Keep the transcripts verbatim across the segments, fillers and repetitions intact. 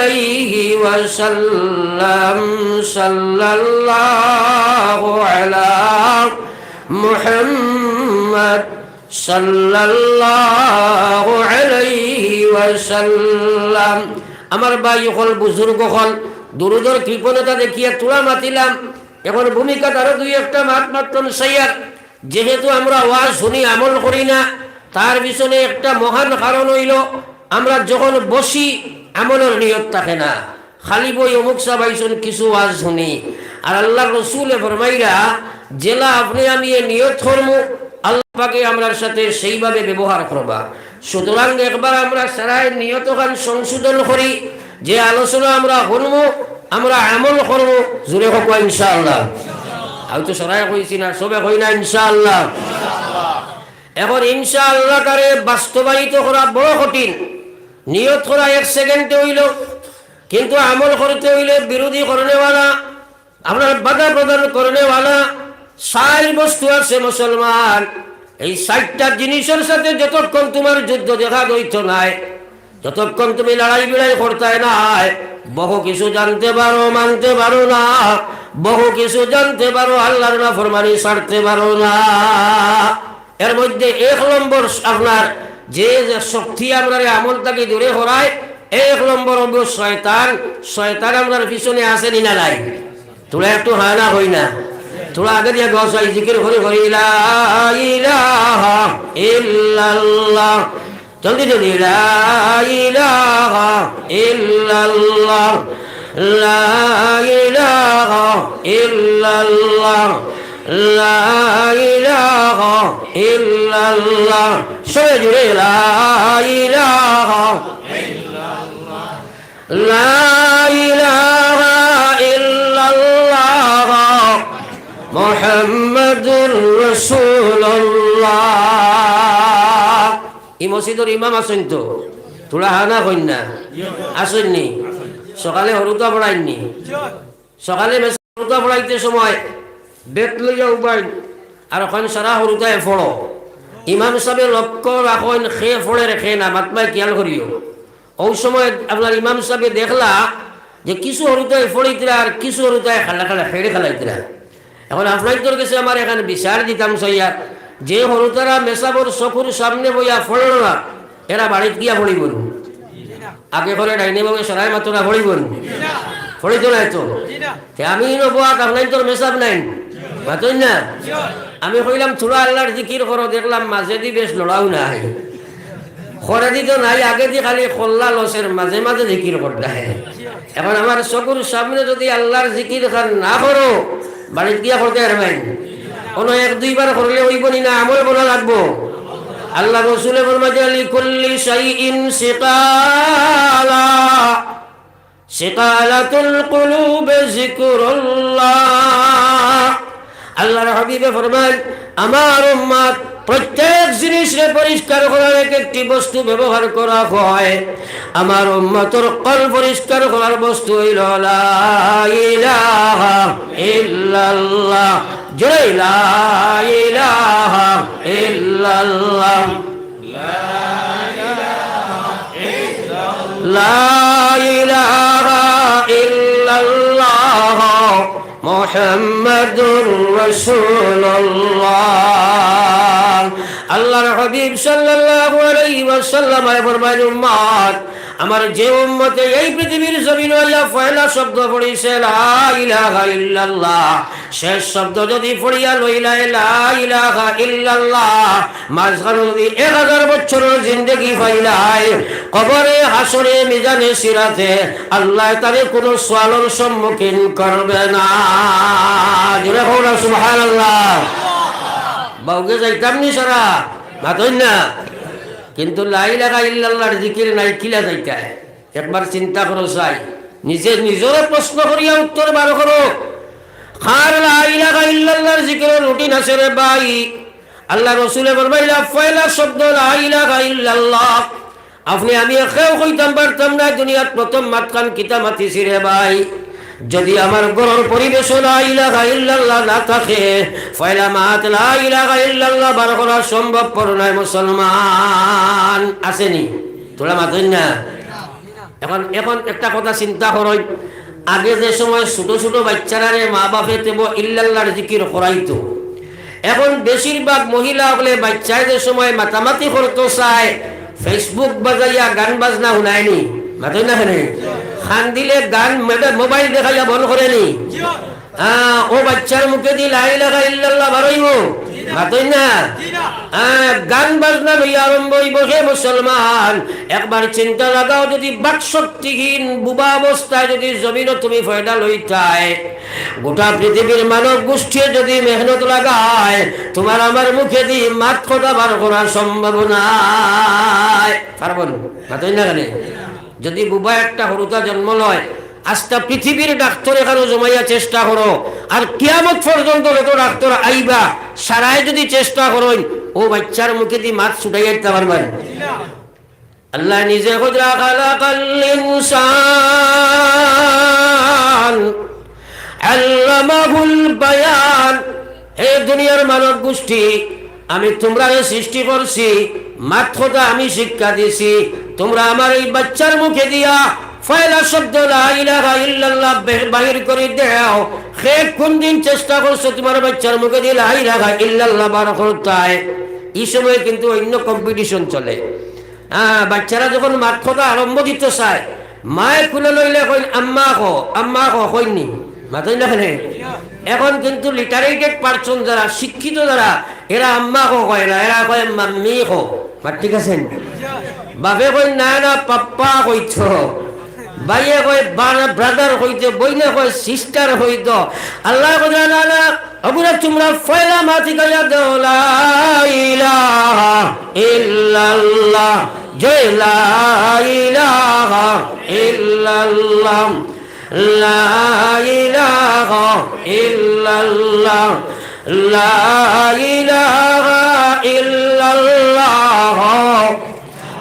عليه وسلم. صلى الله على محمد. صلى الله عليه وسلم. আমার ভাই অকল, বুজুর্গ অকল, দুরুদর কৃপণতা দেখিয়া থুড়া মাতিলাম। এখন ভূমিকাত আরো দুই একটা মাত মাততাম চাইয়ার। যেহেতু আমরা ওয়াজ হুনি, আমল করি না, তার পিছনে একটা মহান কারণ অইলো, আমরা যখন বসি, আমলর নিয়ত থাকে না, খালি বই অমুক সাব আইছইন, কিছু ওয়াজ হুনি। আর আল্লাহর রসুলে ফরমাইরা, যেলা আপনে আমি এ নিয়ত করমু, আল্লাহ পাকে আমরার সাথে সেইভাবে ব্যবহার করবা। সুতরাং একবার আমরা সারায় নিয়তখান সংশোধন করি, যে আলোচনা আমরা হুনমু, আমরা আমল করমু। জোরে কউক্কা ইনশাআল্লাহ। আমি তো সারায় কইছি না, সবে কই না ইনশাআল্লাহ। এখন ইনশাআল্লাহ তারে বাস্তবায়িত করা বড় কঠিন। নিয়ত করা এক সেকেন্ডে অইলো, কিন্তু আমল করতে অইলে বিরোধী করনেওয়ালা, আপনার বাধা প্রদান করনেওয়ালা চাইর বস্তু আছে মুসলমান। এই চাইরটা জিনিসর সাথে যতক্ষণ তুমার যুদ্ধ দেখা অইতো নায়, যতক্ষণ তুমি লড়াই বিড়াই করতায় নায়, বহু কিছু জানতে পারো, মানতে পারো না, বহু কিছু জানতে পারো, আল্লাহর নাফরমানি ছাড়তে পারো না। এর মধ্যে এক নম্বর আপনার যে, যে শক্তি আমরারে আমল থাকি দূরে করায়, এক নম্বর অইলো শয়তান। শয়তান আমরার পিছনে আছে নি না নাই? থুড়া একটু হা না কই না? থুড়া আগে দিয়া দোয়া চাই, জিকির করি করি, লা ইলাহা ইল্লাল্লাহ। জলদি জলদি, লা ইলাহা ইল্লাল্লাহ, লা ইলাহা ইল্লাল্লাহ, লা ইলাহা ইল্লাল্লাহ। সবে জুড়ে, লা ইলাহা, লা ইলাহা ইল্লাল্লাহ, মুহাম্মাদুর রাসূলুল্লাহ। ই মসজিদর ইমাম আছইন তো? থুড়া হা না কইন না? আছইন নি? সকালে হুরুতা পড়াইন নি? সকালে মেসাব হুরুতা পড়াইতে সময় বেত লইয়া উবাইন, আর কইন, সারা হুরুতায় পড়ো। ইমাম সাবে লক্ষ্য রাখইন, কে পড়ের কে না, মাতমায় খিয়াল করিও। অউ সময় আপনার ইমাম সাবে দেখলা যে কিছু হুরুতায় পড়িতরা আর কিছু হুরুতায় খালা খালা খেড়ে খেলাইতরা। এখন আপনাইন্তর গেছে আমার এখান বিচার দিতাম চাইয়ার, যে হুরুতারা মেসাবর চকুর সামনে বইয়া পড়লো না, এরা বাড়িত গিয়া পড়িবো নি? আগে করে ডাইনে বামে সরাই মাতরা পড়িবো নি? পড়িতো নায় তো। তে আমি ইনো বওয়াত আপনাইন্তর মেসাব নাইন, মাতইন না? আমি কইলাম, থুড়া আল্লাহর জিকির করো, দেখলাম মাঝেদি বেশ লড়াও নাই। করেদি তো নাই, আগেদি খালি কল্লা লসের মাঝে মাঝে জিকির করতায়। এখন আমার চকুর সামনে যদি আল্লাহর জিকির খান না করো, বাড়িত গিয়া করতে পারবায় নি? কোনো এক দুইবার করলে অইবো নি না, আমল করা লাগবো। আল্লাহর রসুলে ফরমাইন, লিকুল্লি শাইইন সিকালা। সিকালাতুল কুলুব জিকরুল্লাহ। আল্লাহর হাবিবে ফরমাইন, আমার উম্মত প্রত্যেক জিনিসরে পরিষ্কার করার এক একটি বস্তু ব্যবহার করা হয়। আমার উম্মতর কলব পরিষ্কার করার বস্তু অইলো লা ইলাহা ইল্লাল্লাহ। জোরে, লা ইলাহা ইল্লাল্লাহ। লা ইলাহা ইল্লাল্লাহ মুহাম্মাদুর রাসূলুল্লাহ। আল্লাহর হাবিব সাল্লাল্লাহু আলাইহি ওয়াসাল্লাম ফরমাইন, উম্মত, আমার যে উম্মতে এই পৃথিবীর জমিনো আইয়া পয়লা শব্দ পড়ছে লা ইলাহা ইল্লাল্লাহ, শেষ শব্দ যদি পড়িয়া লইলায় লা ইলাহা ইল্লাল্লাহ, মাঝখানো যদি এক হাজার বছরর জিন্দেগি পাইলায়, কবরে, হাশরে, মিজানে সিরাতে আল্লায় তারে কুনু সওয়ালর সম্মুখীন করবে না। জোরে কও না সুবহানাল্লাহ। বাউগে যাইতাম নি সারা, মাতইন না। কিন্তু লা ইলাহা ইল্লাল্লাহর জিকির নাই, কিলা যাইতায়? একবার চিন্তা করো চাই, নিজে নিজরে প্রশ্ন করিয়া উত্তর বার করো। কার লা ইলাহা ইল্লাল্লাহর জিকিরর রুটিন আছে রে ভাই? আল্লাহর রসুলে ফরমাইলা, পয়লা শব্দ লা ইলাহা ইল্লাল্লাহ। আপনে আমি কেউ কইতাম পারতাম না, দুনিয়াত প্রথম মাতখান কিতা মাতিছি রে ভাই? যদি আমার ঘরর পরিবেশো লা ইলাহা ইল্লাল্লাহ না থাকে, পয়লা মাত লা ইলাহা ইল্লাল্লাহ বার করা সম্ভবপর নায় মুসলমান। আছে নি? থুড়া মাতইন না। এখন, এখন একটা কথা চিন্তা করইন, আগে যে সময় ছোট ছোট বাইচ্চারারে মা বাপে তেবো ইল্লাল্লাহর জিকির করাইতো, এখন বেশিরভাগ মহিলা অকলে বাইচ্চায় যে সময় মাতামাতি করতো চায়, Facebook বাজাইয়া গান বাজনা হুনায়নি, মাতইন না কেনে? কান্দিলে গান মেডে-, মোবাইল দেখাইয়া বন্ধ করেনি। আহ, ও বাইচ্চার মুখেদি লা ইলাহা ইল্লাল্লাহ বারইবো? মাতইন না? আহ, গান বাজনা লইয়া আরম্ভ অইবো। হে মুসলমান, একবার চিন্তা লাগাও, যদি বাকশক্তিহীন বুবা অবস্থায় যদি জমিনো তুমি পয়দা লইতায়, গোটা পৃথিবীর মানব গোষ্ঠীয়ে যদি মেহনত লাগায়, তুমার আমার মুখেদি মাত কথা বার করা সম্ভব নায়। পারবো না? মাতইন না কেনে? যদি বুবা একটা হুরুতা জন্ম লয়, আস্তা পৃথিবীর ডাক্তর এখানো জমাইয়া চেষ্টা করো, আর কিয়ামত পর্যন্ত যত ডাক্তর আইবা, সারায় যদি চেষ্টা করইন, ও বাইচ্চার মুখেদি মাত ছুটাইয়া দিতা পারবা না। আল্লায় নিজে কইরা, "খালাকাল ইনসান, আল্লামাহুল বায়ান।" হে দুনিয়ার মানব গোষ্ঠী, আমি তুমরারে সৃষ্টি করছি, মাত কথা আমি শিক্ষা দিছি। তুমরা আমার এই বাইচ্চার মুখে দিয়া পয়লা শব্দ লা ইলাহা ইল্লাল্লাহ বে-, বাহির করি দেও। হে কোন দিন চেষ্টা করছো তুমার বাইচ্চার মুখেদি লা ইলাহা ইল্লাল্লাহ বার করতায়? ই সময় কিন্তু অইন্য competition চলে। হ্যাঁ, বাইচ্চারা যখন মাত কথা আরম্ভ দিতো চায়, মায়ে কুলো লইলে কইন, "আম্মা কও, আম্মা কও," কইননি? মাতইন না কেনে? এখন কিন্তু literated person যারা, শিক্ষিত যারা, এরা আম্মা কও কয় না, এরা কয়, "মাম্মি কও।" মাত ঠিক আছে নি? বাপে কইন, "না, না, পাপ্পা কইতো।" ভাইয়ে কয়, "বারা-, brother কইতো।" বইনে কয়, "Sister কইতো।" আল্লায় কইরা, "না, না, ওগুলা তুমরা পয়লা মাত শিখাইয়া দেও, লা ইলাহা ইল্লাল্লাহ, যে লা ইলাহা ইল্লাল্লাহ, লা ইলাহা ইল্লাল্লাহ, লা ইলাহা ইল্লাল্লাহ,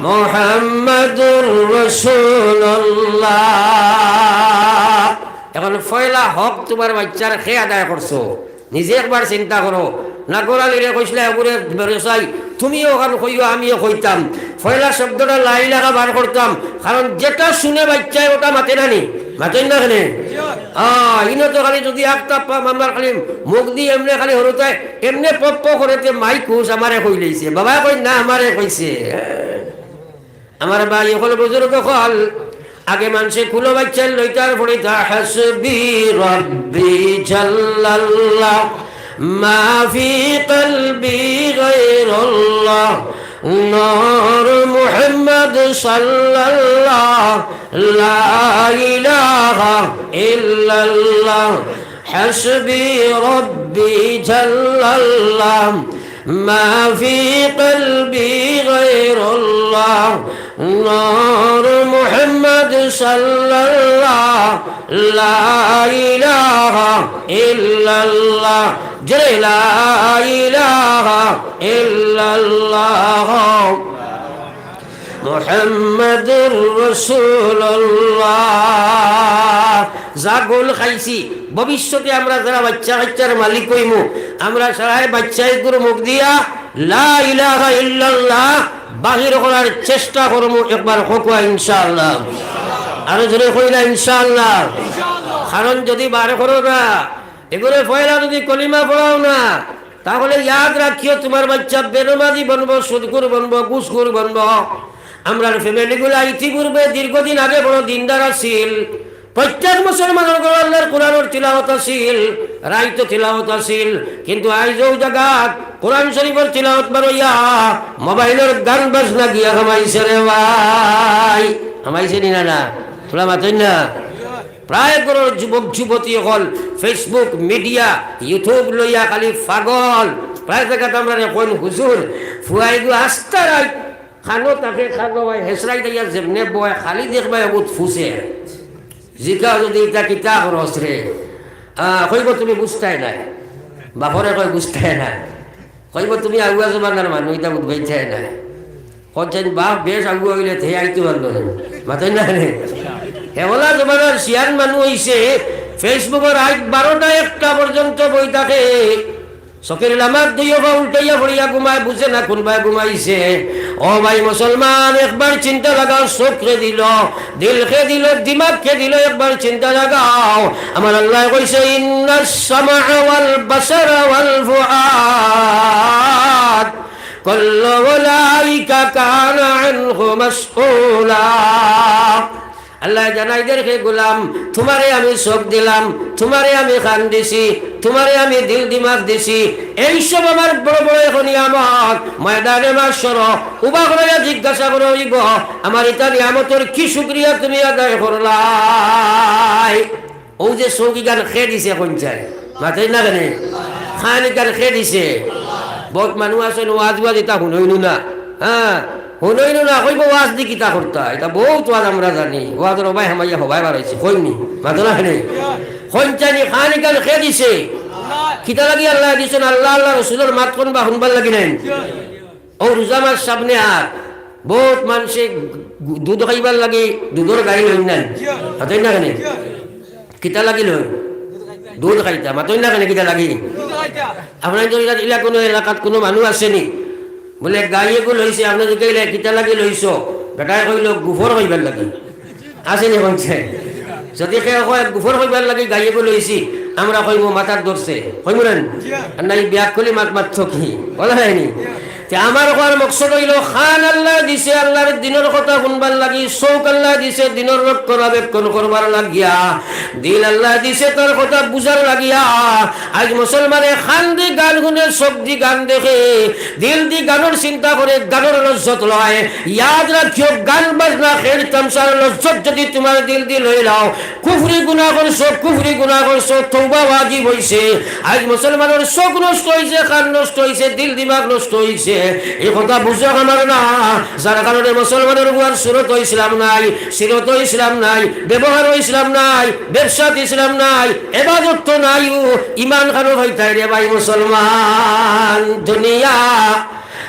মুহাম্মাদুর রাসূলুল্লাহ।" এখন পয়লা হক তুমার বাইচ্চার কে আদায় করছো? নিজে একবার চিন্তা করো। নাগর আলীরে কইছলা, "এগুরে বেরসাই, তুমিও অখান কইও, আমিও কইতাম।" পয়লা শব্দটা লা ইলাহা বার করতাম, কারণ যেটা শুনে বাইচ্চায় ওটা মাতে না নি, মাতইন না কেনে? আহ, ইনো তো খালি যদি একটা পা-, মামলার খালি মুখ দি এমনে খালি হুরুতায় এমনে পপ পপ করে তে মাই কুছ আমারে কইলাইছে, বাবা কই না আমারে কইছে। আমার ভাই অকল, বুজুর্গ অকল, আগে মানষে কুলো বাইচ্চাইন লইতা আর পড়িতা, "হাসবি রব্বি জাল্লাল্লাহ, মা ফি কলবি গায়রুল্লাহ, নূর মুহাম্মদ সাল্লাল্লাহ, লা ইলাহা ইল্লাল্লাহ।" حسبي ربي جل الله، ما في قلبي غير الله، نور محمد صلى الله، لا إله إلا الله، জোরে লা ইলাহা ইল্লাল্লাহ। মুহাম্মাদুর রাসূলুল্লাহ। যা গোল খাইছি, ভবিষ্যতে আমরা যারা বাইচ্চা কাইচ্চার মালিক অইমু, আমরা সারায় বাইচ্চাইগুর মুখ দিয়া লা ইলাহা ইল্লাল্লাহ বাহির করার চেষ্টা করমু। একবার কউক্কা ইনশাআল্লাহ। আরো জোরে কইলা ইনশাআল্লাহ। কারণ যদি বার করো না, এগুরে পয়লা যদি কলিমা পড়াও না, তাহলে ইয়াদ রাখিও, তুমার বাইচ্চা বেনমাজি বনবো, সুদখুর বনবো, ঘুষখুর বনবো। আমরার family গুলা ইতিপূর্বে দীর্ঘদিন আগে বড় দিনদার আছিল। প্রত্যেক মুসলমানর ঘরো আল্লাহর কোরআনর তিলাওয়াত আছিল, রাইতো তিলাওয়াত আছিল। কিন্তু আইজ অউ জাগাত কোরআন শরীফর তিলাওয়াত বারইয়া মোবাইলর গান বাজনা গিয়া হামাইছে রে ভাই। হামাইছে নি না, না? তুলা মাতইন না। প্রায় ঘরর যুবক যুবতী অকল Facebook, media, YouTube লইয়া খালি পাগল। প্রায় জাগাত আমরারে কইন, "হুজুর, ফুয়াইগু আস্তা রাইত কানো থাকে, কানো ভাই, হেসরাই দাইয়া যেমনে বয়, খালি দেখবায় অগুত ফুসে।" জিকাও যদি, "ইতা কিতা করস রে?" আহ, কইবো, "তুমি বুঝতায় নায়।" বাপরে কয়, "বুঝতায় নায়।" কইবো, "তুমি আগুয়া জমানার মানুষ, ইতা বুঝবায় চায় না।" কইন, "বাপ বেশ আগুয়া অইলে তে আইতো পারলো না।" মাতইন না রে? হেওলা জমানার শিয়ান মানুষ অইছে, Facebook-ও রাইত বারোটা একটা পর্যন্ত বই থাকে। চকির লামাত দুইও পা উল্টাইয়া পড়িয়া ঘুমায়, বুঝে না কুনবায় ঘুমাইছে। ও ভাই মুসলমান, একবার চিন্তা লাগাও, চোখ কে দিল, দিল কে দিল, দিমাগ কে দিল, একবার চিন্তা লাগাও। আমার আল্লায় কইছে, "ইন্নাস সামআ ওয়াল বাসারা ওয়াল ফুআদ কুল্লু উলাইকা কানা আনহু মাসউলা।" আল্লায় জানাই দের, হে গোলাম, তুমারে আমি চোখ দিলাম, তুমারে আমি কান দিছি, তুমারে আমি দিল দিমাগ দিছি, এই সব আমার বড় বড় এখন নিয়ামত। ময়দানে মাহশর উবা করাইয়া জিজ্ঞাসা করা অইবো, "আমার ইতা নিয়ামতর কি শুকরিয়া তুমি আদায় করলায়?" অউ যে চোখ ইখান কে দিছে কইন চাই, মাতইন না কেনে? কান ইখান কে দিছে? বউত মানুষ আছইন ওয়াজ ওয়াজ ইতা হুনইন না, হ্যাঁ, হুনইন না, কইবো ওয়াজ দি কিতা করতা, ইতা বউত ওয়াজ আমরা জানি, ওয়াজর হবায় হামাইয়া হবায় বারইছি, কইন নি, মাতো না কেনে? কইন চাই নি, কান ইখান কে দিছে? কিতা লাগি আল্লায় দিছইন? আল্লা, আল্লার রসুলর মাত কুনবা হুনবার লাগি নায় নি? অউ রোজা মাস সামনে আর, বউত মানষে দুধ খাইবার লাগি দুধর গাই লইন না নি, মাতইন না কেনে? কিতা লাগি লইন? দুধ খাইতা, মাতইন না কেনে? কিতা লাগি? আপনাইনতর ইলা, ইলা কুনু এলাকাত কুনু মানুষ আছে নি? বুলে, "গাই এগু লইছে।" আপনে জিকাইলে, "কিতা লাগি লইছো?" বেটায় কইলো, "গুফর খাইবার লাগি।" আছে নি কইন চাই? যদি কেউ কয়, "গুফর খাইবার লাগি গাই এগু লইছি", আমরা কইমু, "মাথাত ধরছে।" কইমু না নি? আর না, ই বিয়াক্কলি মাত মাততো কি? বলা যায়নি? তে আমার কওয়ার মকসদ অইলো, কান আল্লায় দিছে আল্লার দিনর কথা হুনবার লাগি, চউখ আল্লায় দিছে দিনর রক্ষণাবেক্ষণ করবার লাগিয়া, দিল আল্লায় দিছে তার কথা বুঝার লাগিয়া। আইজ মুসলমানে কান দি গান হুনে, চউখ দি গান দেখে, দিল দি গানর চিন্তা করে, গানর লজ্জত লয়। ইয়াদ রাখিও, গান বাজনা, খেল তামশার লজ্জত যদি তুমার দিল দি লইলাও, কুফরি গুনা করছো, কুফরি গুনা করছো, তওবা ওয়াজিব অইছে। আইজ মুসলমানর চউখ নষ্ট অইছে, কান নষ্ট অইছে, দিল দিমাগ নষ্ট অইছে। ই কথা বুঝো আমার না, যার কারণে মুসলমানর বুয়ার সুরত ইসলাম নাই, সিরত ইসলাম নাই, ব্যবহার ইসলাম নাই, ব্যবসাত ইসলাম নাই, এবাদত তো নাই, ইমান খানো ভাই তাই রে ভাই মুসলমান। দুনিয়া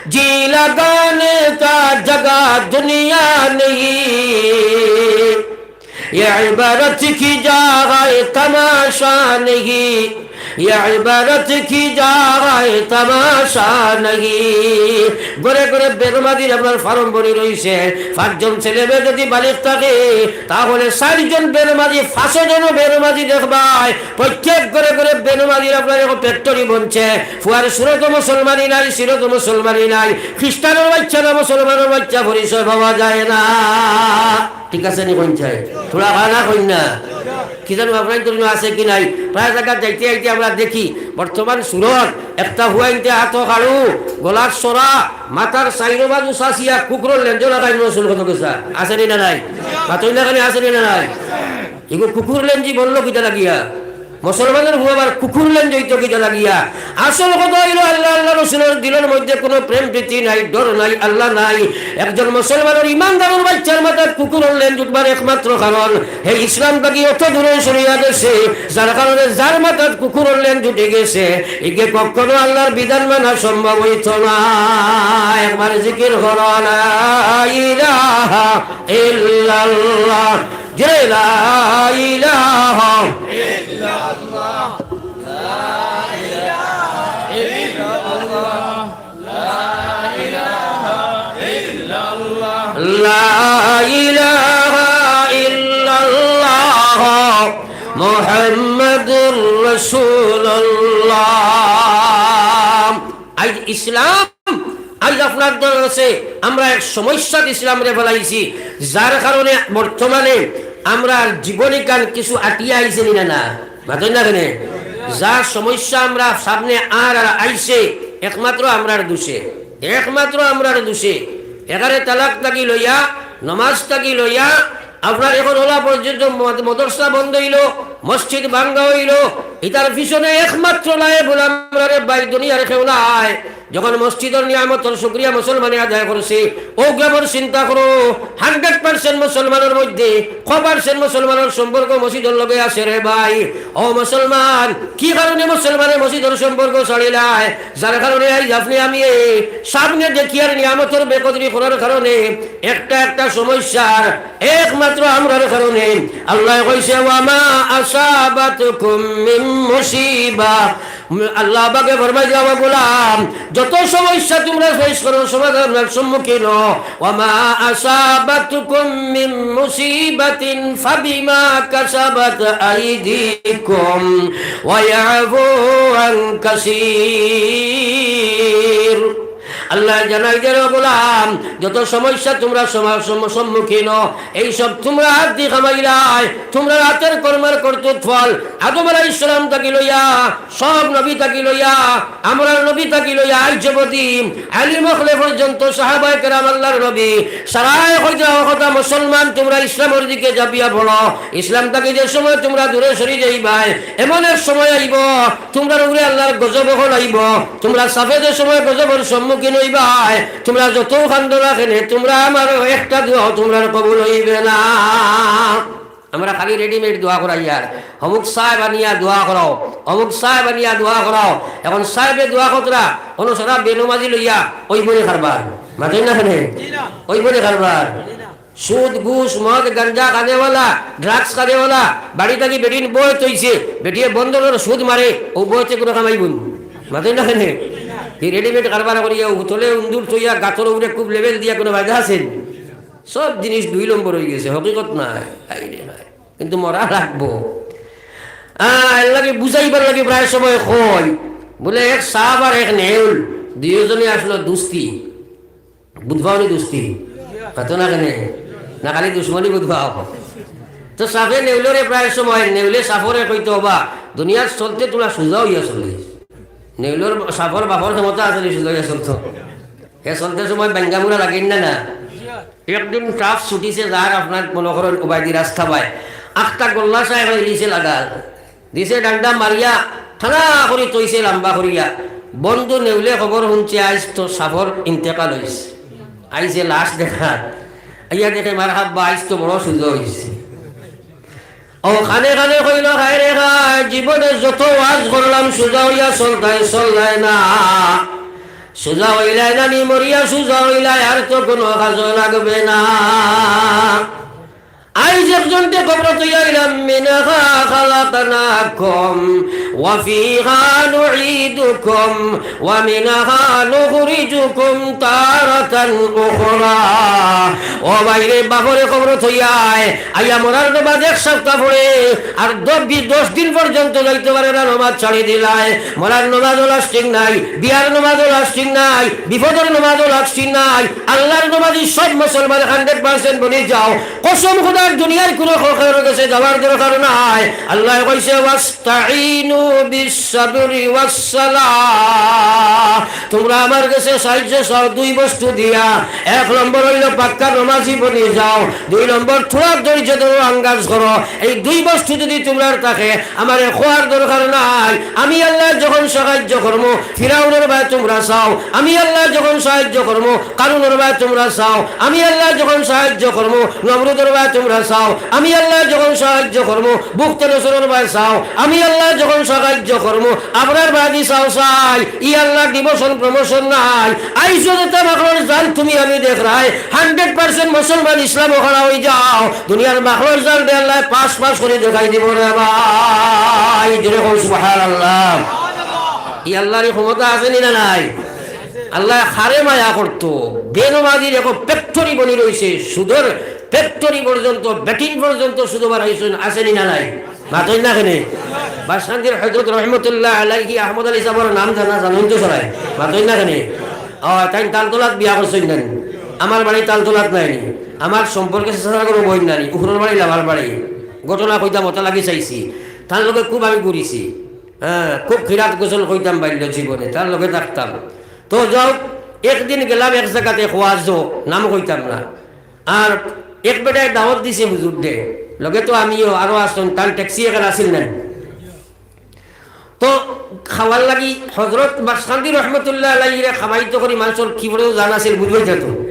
জি লাগানে কা জাগা দুনিয়া নেই, ये इबारत की जगह तमाशा नहीं, ये इबारत की जगह तमाशा नहीं। ঘরে ঘরে বেনমাজির আপনার ফার্ম বনি রইছে। পাঁচজন ছেলে মেয়ে যদি বালিগ থাকে, তাহলে চাইরজন বেনমাজি, পাঁচজনও বেনমাজি দেখবায়। প্রত্যেক ঘরে ঘরে বেনমাজির আপনার এখন ফ্যাক্টরি বনছে। ফুয়ার সুরত মুসলমানি নাই, সিরত মুসলমানি নাই। খ্রিস্টানর বাইচ্চা না মুসলমানর বাইচ্চা পরিচয় পাওয়া যায় না। ঠিক আছে নি কইন চাই? থুড়া খানা কইন না। কি জানো আপনাইনতর ইনো আছে কি নাই? প্রায় জাগাত যাইতে আইতে আমরা দেখি বর্তমান সুরত একটা ফুয়াইন্তে আতো কাড়ু, গলার সরা, মাথার চাইরো বাজু চাচিয়া কুকুরর লেঞ্জ লাগাইন রসুল কত গেছা। আছে নি না নাই? মাতইন না কেনে, আছে নি না নাই? ইগু কুকুর লেঞ্জি বললো কিতা লাগিয়া? মুসলমানর ফুয়া আবার কুকুর লেঞ্জ অইতো কিতা লাগিয়া? আসল কথা অইলো আল্লা, আল্লা রসুলর দিলর মধ্যে কুনু প্রেম প্রীতি নাই, ডর নাই, আল্লা নাই। একজন মুসলমানর ইমানদারর বাইচ্চার মাথাত কুকুরর লেঞ্জ উঠবার একমাত্র কারণ হে ইসলাম থাকি অত দূরে সরিয়া গেছে, যার কারণে যার মাথাত কুকুরর লেঞ্জ উঠি গেছে, ইগে কখনো আল্লার বিধান মানা সম্ভব অইতো না। একবার জিকির করো, লা ইলাহা ইল্লাল্লাহ। জোরে লা ইলাহা ইল্লাল্লাহ। লা ইলাহা ইল্লাল্লাহ। লা ইলাহা ইল্লাল্লাহ। লা ইলাহা ইল্লাল্লাহ। মুহাম্মাদুর রাসূলুল্লাহ। আইজ ইসলাম, আইজ আপনার দল আছে, আমরা এক সমস্যাত ইসলামরে ফেলাইছি, যার কারণে বর্তমানে আমরার জীবন ইখান কিছু আটিয়া আইছে নি না, না? মাতইন না কেনে? যার সমস্যা আমরা সামনে আর, আর আইছে, একমাত্র আমরার দোষে, একমাত্র আমরার দোষে। এখানে তালাক থাকি লইয়া, নমাজ থাকি লইয়া, আপনার এখন ওলা পর্যন্ত মদ-, মাদ্রাসা বন্ধ অইলো, মসজিদ ভাঙ্গা অইলো, ইতার পিছনে একমাত্র লায়েবুল আমরারে ভাই দুনিয়ার কেউ নাই। যখন মসজিদর নিয়ামতর শুকরিয়া মুসলমানে আদায় করছে, অউ গ্রামর চিন্তা করো, hundred percent মুসলমানর মধ্যে ক percent মুসলমানর সম্পর্ক মসজিদর লগে আছে রে ভাই? ও মুসলমান, কি কারণে মুসলমানে মসজিদর সম্পর্ক ছাড়িলায়? যার কারণে আইজ আপনে আমি এই সামনে দেখিয়ার নিয়ামতর বেকদরি করার কারণে একটা একটা সমস্যার একমাত্র আমরার কারণে। আল্লায় কইছে, "ওয়া মা আসাবাতকুম মিন মুসিবা আল্লাহ পাকে ফরমাইলা, "ও গোলাম, যত সমস্যা তুমরা ফেস করো, সমাধানর সম্মুখীন অও, ওয়া মা আসাবাতকুম মিন মুসিবাতিন ফাবিমা কাসাবাত আইদিকুম ওয়া ইয়াফু আন কাসীর।" আল্লায় জানাই দেন, "ও গোলাম, যত সমস্যা তুমরা সমা-, সম-, সম্মুখীন অও, এই সব তুমরার আত দি কামাইলায়, তুমরার আতর কর্মর কর্তুত ফল আদম আলাইহিস সালাম থাকি লইয়া সব নবী থাকি লইয়া, আমরার নবী থাকি লইয়া আইজ অবধি আলী মখলে পর্যন্ত সাহাবায়ে কেরাম, আল্লাহর নবী, সারায় কইরা কথা, মুসলমান তুমরা ইসলামর দিকে ঝাঁপিয়া পড়ো। ইসলাম থাকি যে সময় তুমরা দূরে সরি যাইবায়, এমন এক সময় আইবো, তুমরার উপরে আল্লাহর গজব অকল আইবো। তুমরা সাফে যে সময় গজবর সম্মুখীন অইবায়, তুমরা যত কান্দো না কেনে, তুমরা আমার একটা দোয়াও তুমরার কবুল অইবে না।" আমরা খালি রেডিমেড দোয়া করাইয়ার, অমুক সাহেব আনিয়া দোয়া করাও, অমুক সাহেব আনিয়া দোয়া করাও। এখন সাহেবে দোয়া করতরা, অনো সারা বেনমাজি লইয়া অইবো নি কারবার। মাতইন না কেনে? অইবো নি কারবার? সুদ, ঘুষ, মদ, গাঞ্জা খানেওয়ালা, ড্রাগস খানেওয়ালা, বাড়ি থাকি বেটিন বয় থইছে, বেটিয়ে বন্দরর সুদ মারে, অউ বয়তে কুনু কামাইবো নি? মাতইন না কেনে? ই রেডিমেড কারবার করিয়া, উতলে উন্দুর থইয়া, গাতর উপরে খুব লেভেল দিয়া কুনু ফায়দা আছে নি? সব জিনিস দুই নম্বর অইগেছে, হকিকত নাই। হায় রে হায়। কিন্তু মরা লাগবো। আহ, এর লাগি বুঝাইবার লাগি প্রায় সময় কই, বুলে, এক সাপ আর এক নেউল, দুইওজনে আসলো দুস্তি। বুঝবাও নি দুস্তি? মাতো না কেনে? না খালি দুশমনি বুঝবাও? তো সাপে নেউলরে প্রায় সময়, নেউলে সাপরে কইতো, "ওবা, দুনিয়াত চলতে তুমরা সুজা অইয়া চলিস।" নেউলর, সাপর বাপর ক্ষমতা আছে নি সুজা অইয়া চলতো? হে চলতে সময় বাঙ্গামুড়া লাগের না, না? একদিন সাপ ছুটিছে, যার আপনার মনো করইন উবায়দি রাস্তা বায়, আখতা গল্লা সাহেব অইলিছে লাগা, দিছে ডান্ডা মারিয়া, ঠাড়া করি থইছে লাম্বা করিয়া। বন্ধু নেউলে খবর হুনছে, আইজ তো সাপর ইন্তেকাল অইছে। আইছে লাশ দেখাত, আইয়া দেখে, মারহাব্বা, আইজ তো বড় সুজা অইছে। ও খানে খানে কইলো, "হায় রে হায়, জীবনে যত ওয়াজ করলাম, সুজা অইয়া চলতায়, চললায় না। সুজা অইলায় না নি, মরিয়া সুজা অইলায়, আর তো কুনু কাজো লাগবে না।" আইজ একজনরে কবরো থইয়া আইলাম, "মিনহা খালাকনাকুম ওয়া ফিহা নুঈদুকুম ওয়া মিনহা নুখরিজুকুম তারাতান উখরা।" ও ভাইরে, বাপরে কবরো থইয়া আয়, আইয়া মরার নমাজ এক সপ্তাহ পড়ে, আর দ-, বি-, দশ দিন পর্যন্ত যাইতে পারে না, নমাজ ছাড়ি দিলায়। মরার নমাজও লাস্টিং নাই, বিয়ার নমাজও লাস্টিং নাই, বিপদর নমাজও লাস্টিং নাই। আল্লাহর নমাজি সব মুসলমান হান্ড্রেড পার্সেন্ট বনি যাও। কসম খোদার, দুনিয়ার কুনু খবর গেছে যাওয়ার দরকার নাই। আল্লায় কইছে, "ওয়াস্তাইনু বিস-সাবরি ওয়াস-সালাহ।" তুমরা আমার গেছে সাহায্য চাও দুই বস্তু দিয়া। এক নম্বর অইলো পাক্কা নমাজি বনি যাও, দুই নম্বর থুড়া ধৈর্য ধরো, আঙ্গাজ করো। এই দুই বস্তু যদি তুমরার থাকে, আমারে কওয়ার দরকার নাই। আমি আল্লায় যখন সাহায্য করমু, ফিরাউনর বায় তুমরা চাও। আমি আল্লায় যখন সাহায্য করমু, কারুনর বায় তুমরা চাও। আমি আল্লায় যখন সাহায্য করমু, নমরুদর বায় তুমরা চাও। আমি আল্লায় যখন সাহায্য করমু, বুখতে নসরর বায় চাও। আমি আল্লায় যখন সাহায্য করমু, আবরার বায়দি চাও চাই। ই আল্লার ডিমোশন প্রমোশন নাই। আইজও যেতা মাখলুকর জান তুমি আমি দেখরায়, হান্ড্রেড পার্সেন্ট মুসলমান ইসলামো খাড়া অই যাও। দুনিয়ার মাখলুকর জানরে আল্লায় পাস পাস করি দেখাই দিবো রে ভাই। জোরে কও সুবহানাল্লাহ। ই আল্লার ই ক্ষমতা আছে নি না নাই? আল্লায় কারে মায়া করতো? বেনমাজির এক ফ্যাক্টরি বনি রইছে, সুদর ফ্যাক্টরি পর্যন্ত, বেটিং পর্যন্ত সুদ বাড়াইছইন, আছে নি না নাই? মাতইন না কেনে? বাসকান্দির হযরত রহমতুল্লাহ আলাইহি আহমদ আলী সাহেবর নাম জানা, জানইন তো সরাই? মাতইন না কেনে? ও, তাইন তালতলাত বিয়া করছইন না নি? আমার বাড়ি তালতলাত নাই নি? আমার সম্পর্কে চেষ্টা করো বইন না নি? উখরর বাড়ি, লাভার বাড়ি। ঘটনা কইতাম, ওটা লাগি চাইছি। তার লগে খুব আমি ঘুরিছি। হ্যাঁ, খুব খিরাত গোসল কইতাম বাল্য জীবনে, তার লগে থাকতাম। তো যাও, একদিন গেলাম এক জাগাতে খোয়াজো, নাম কইতাম না। আর এক বেটায় দাওয়াত দিছে হুজুররে, লগে তো আমিও, আরো আছইন, তান ট্যাক্সি এখান আছিল না। তো খাওয়ার লাগি হযরত বাসকান্দি রহমতুল্লাহ আলাইহিরে খাওয়াইতো করি মানষর কি বড় জান আছিল, বুঝবায় তো।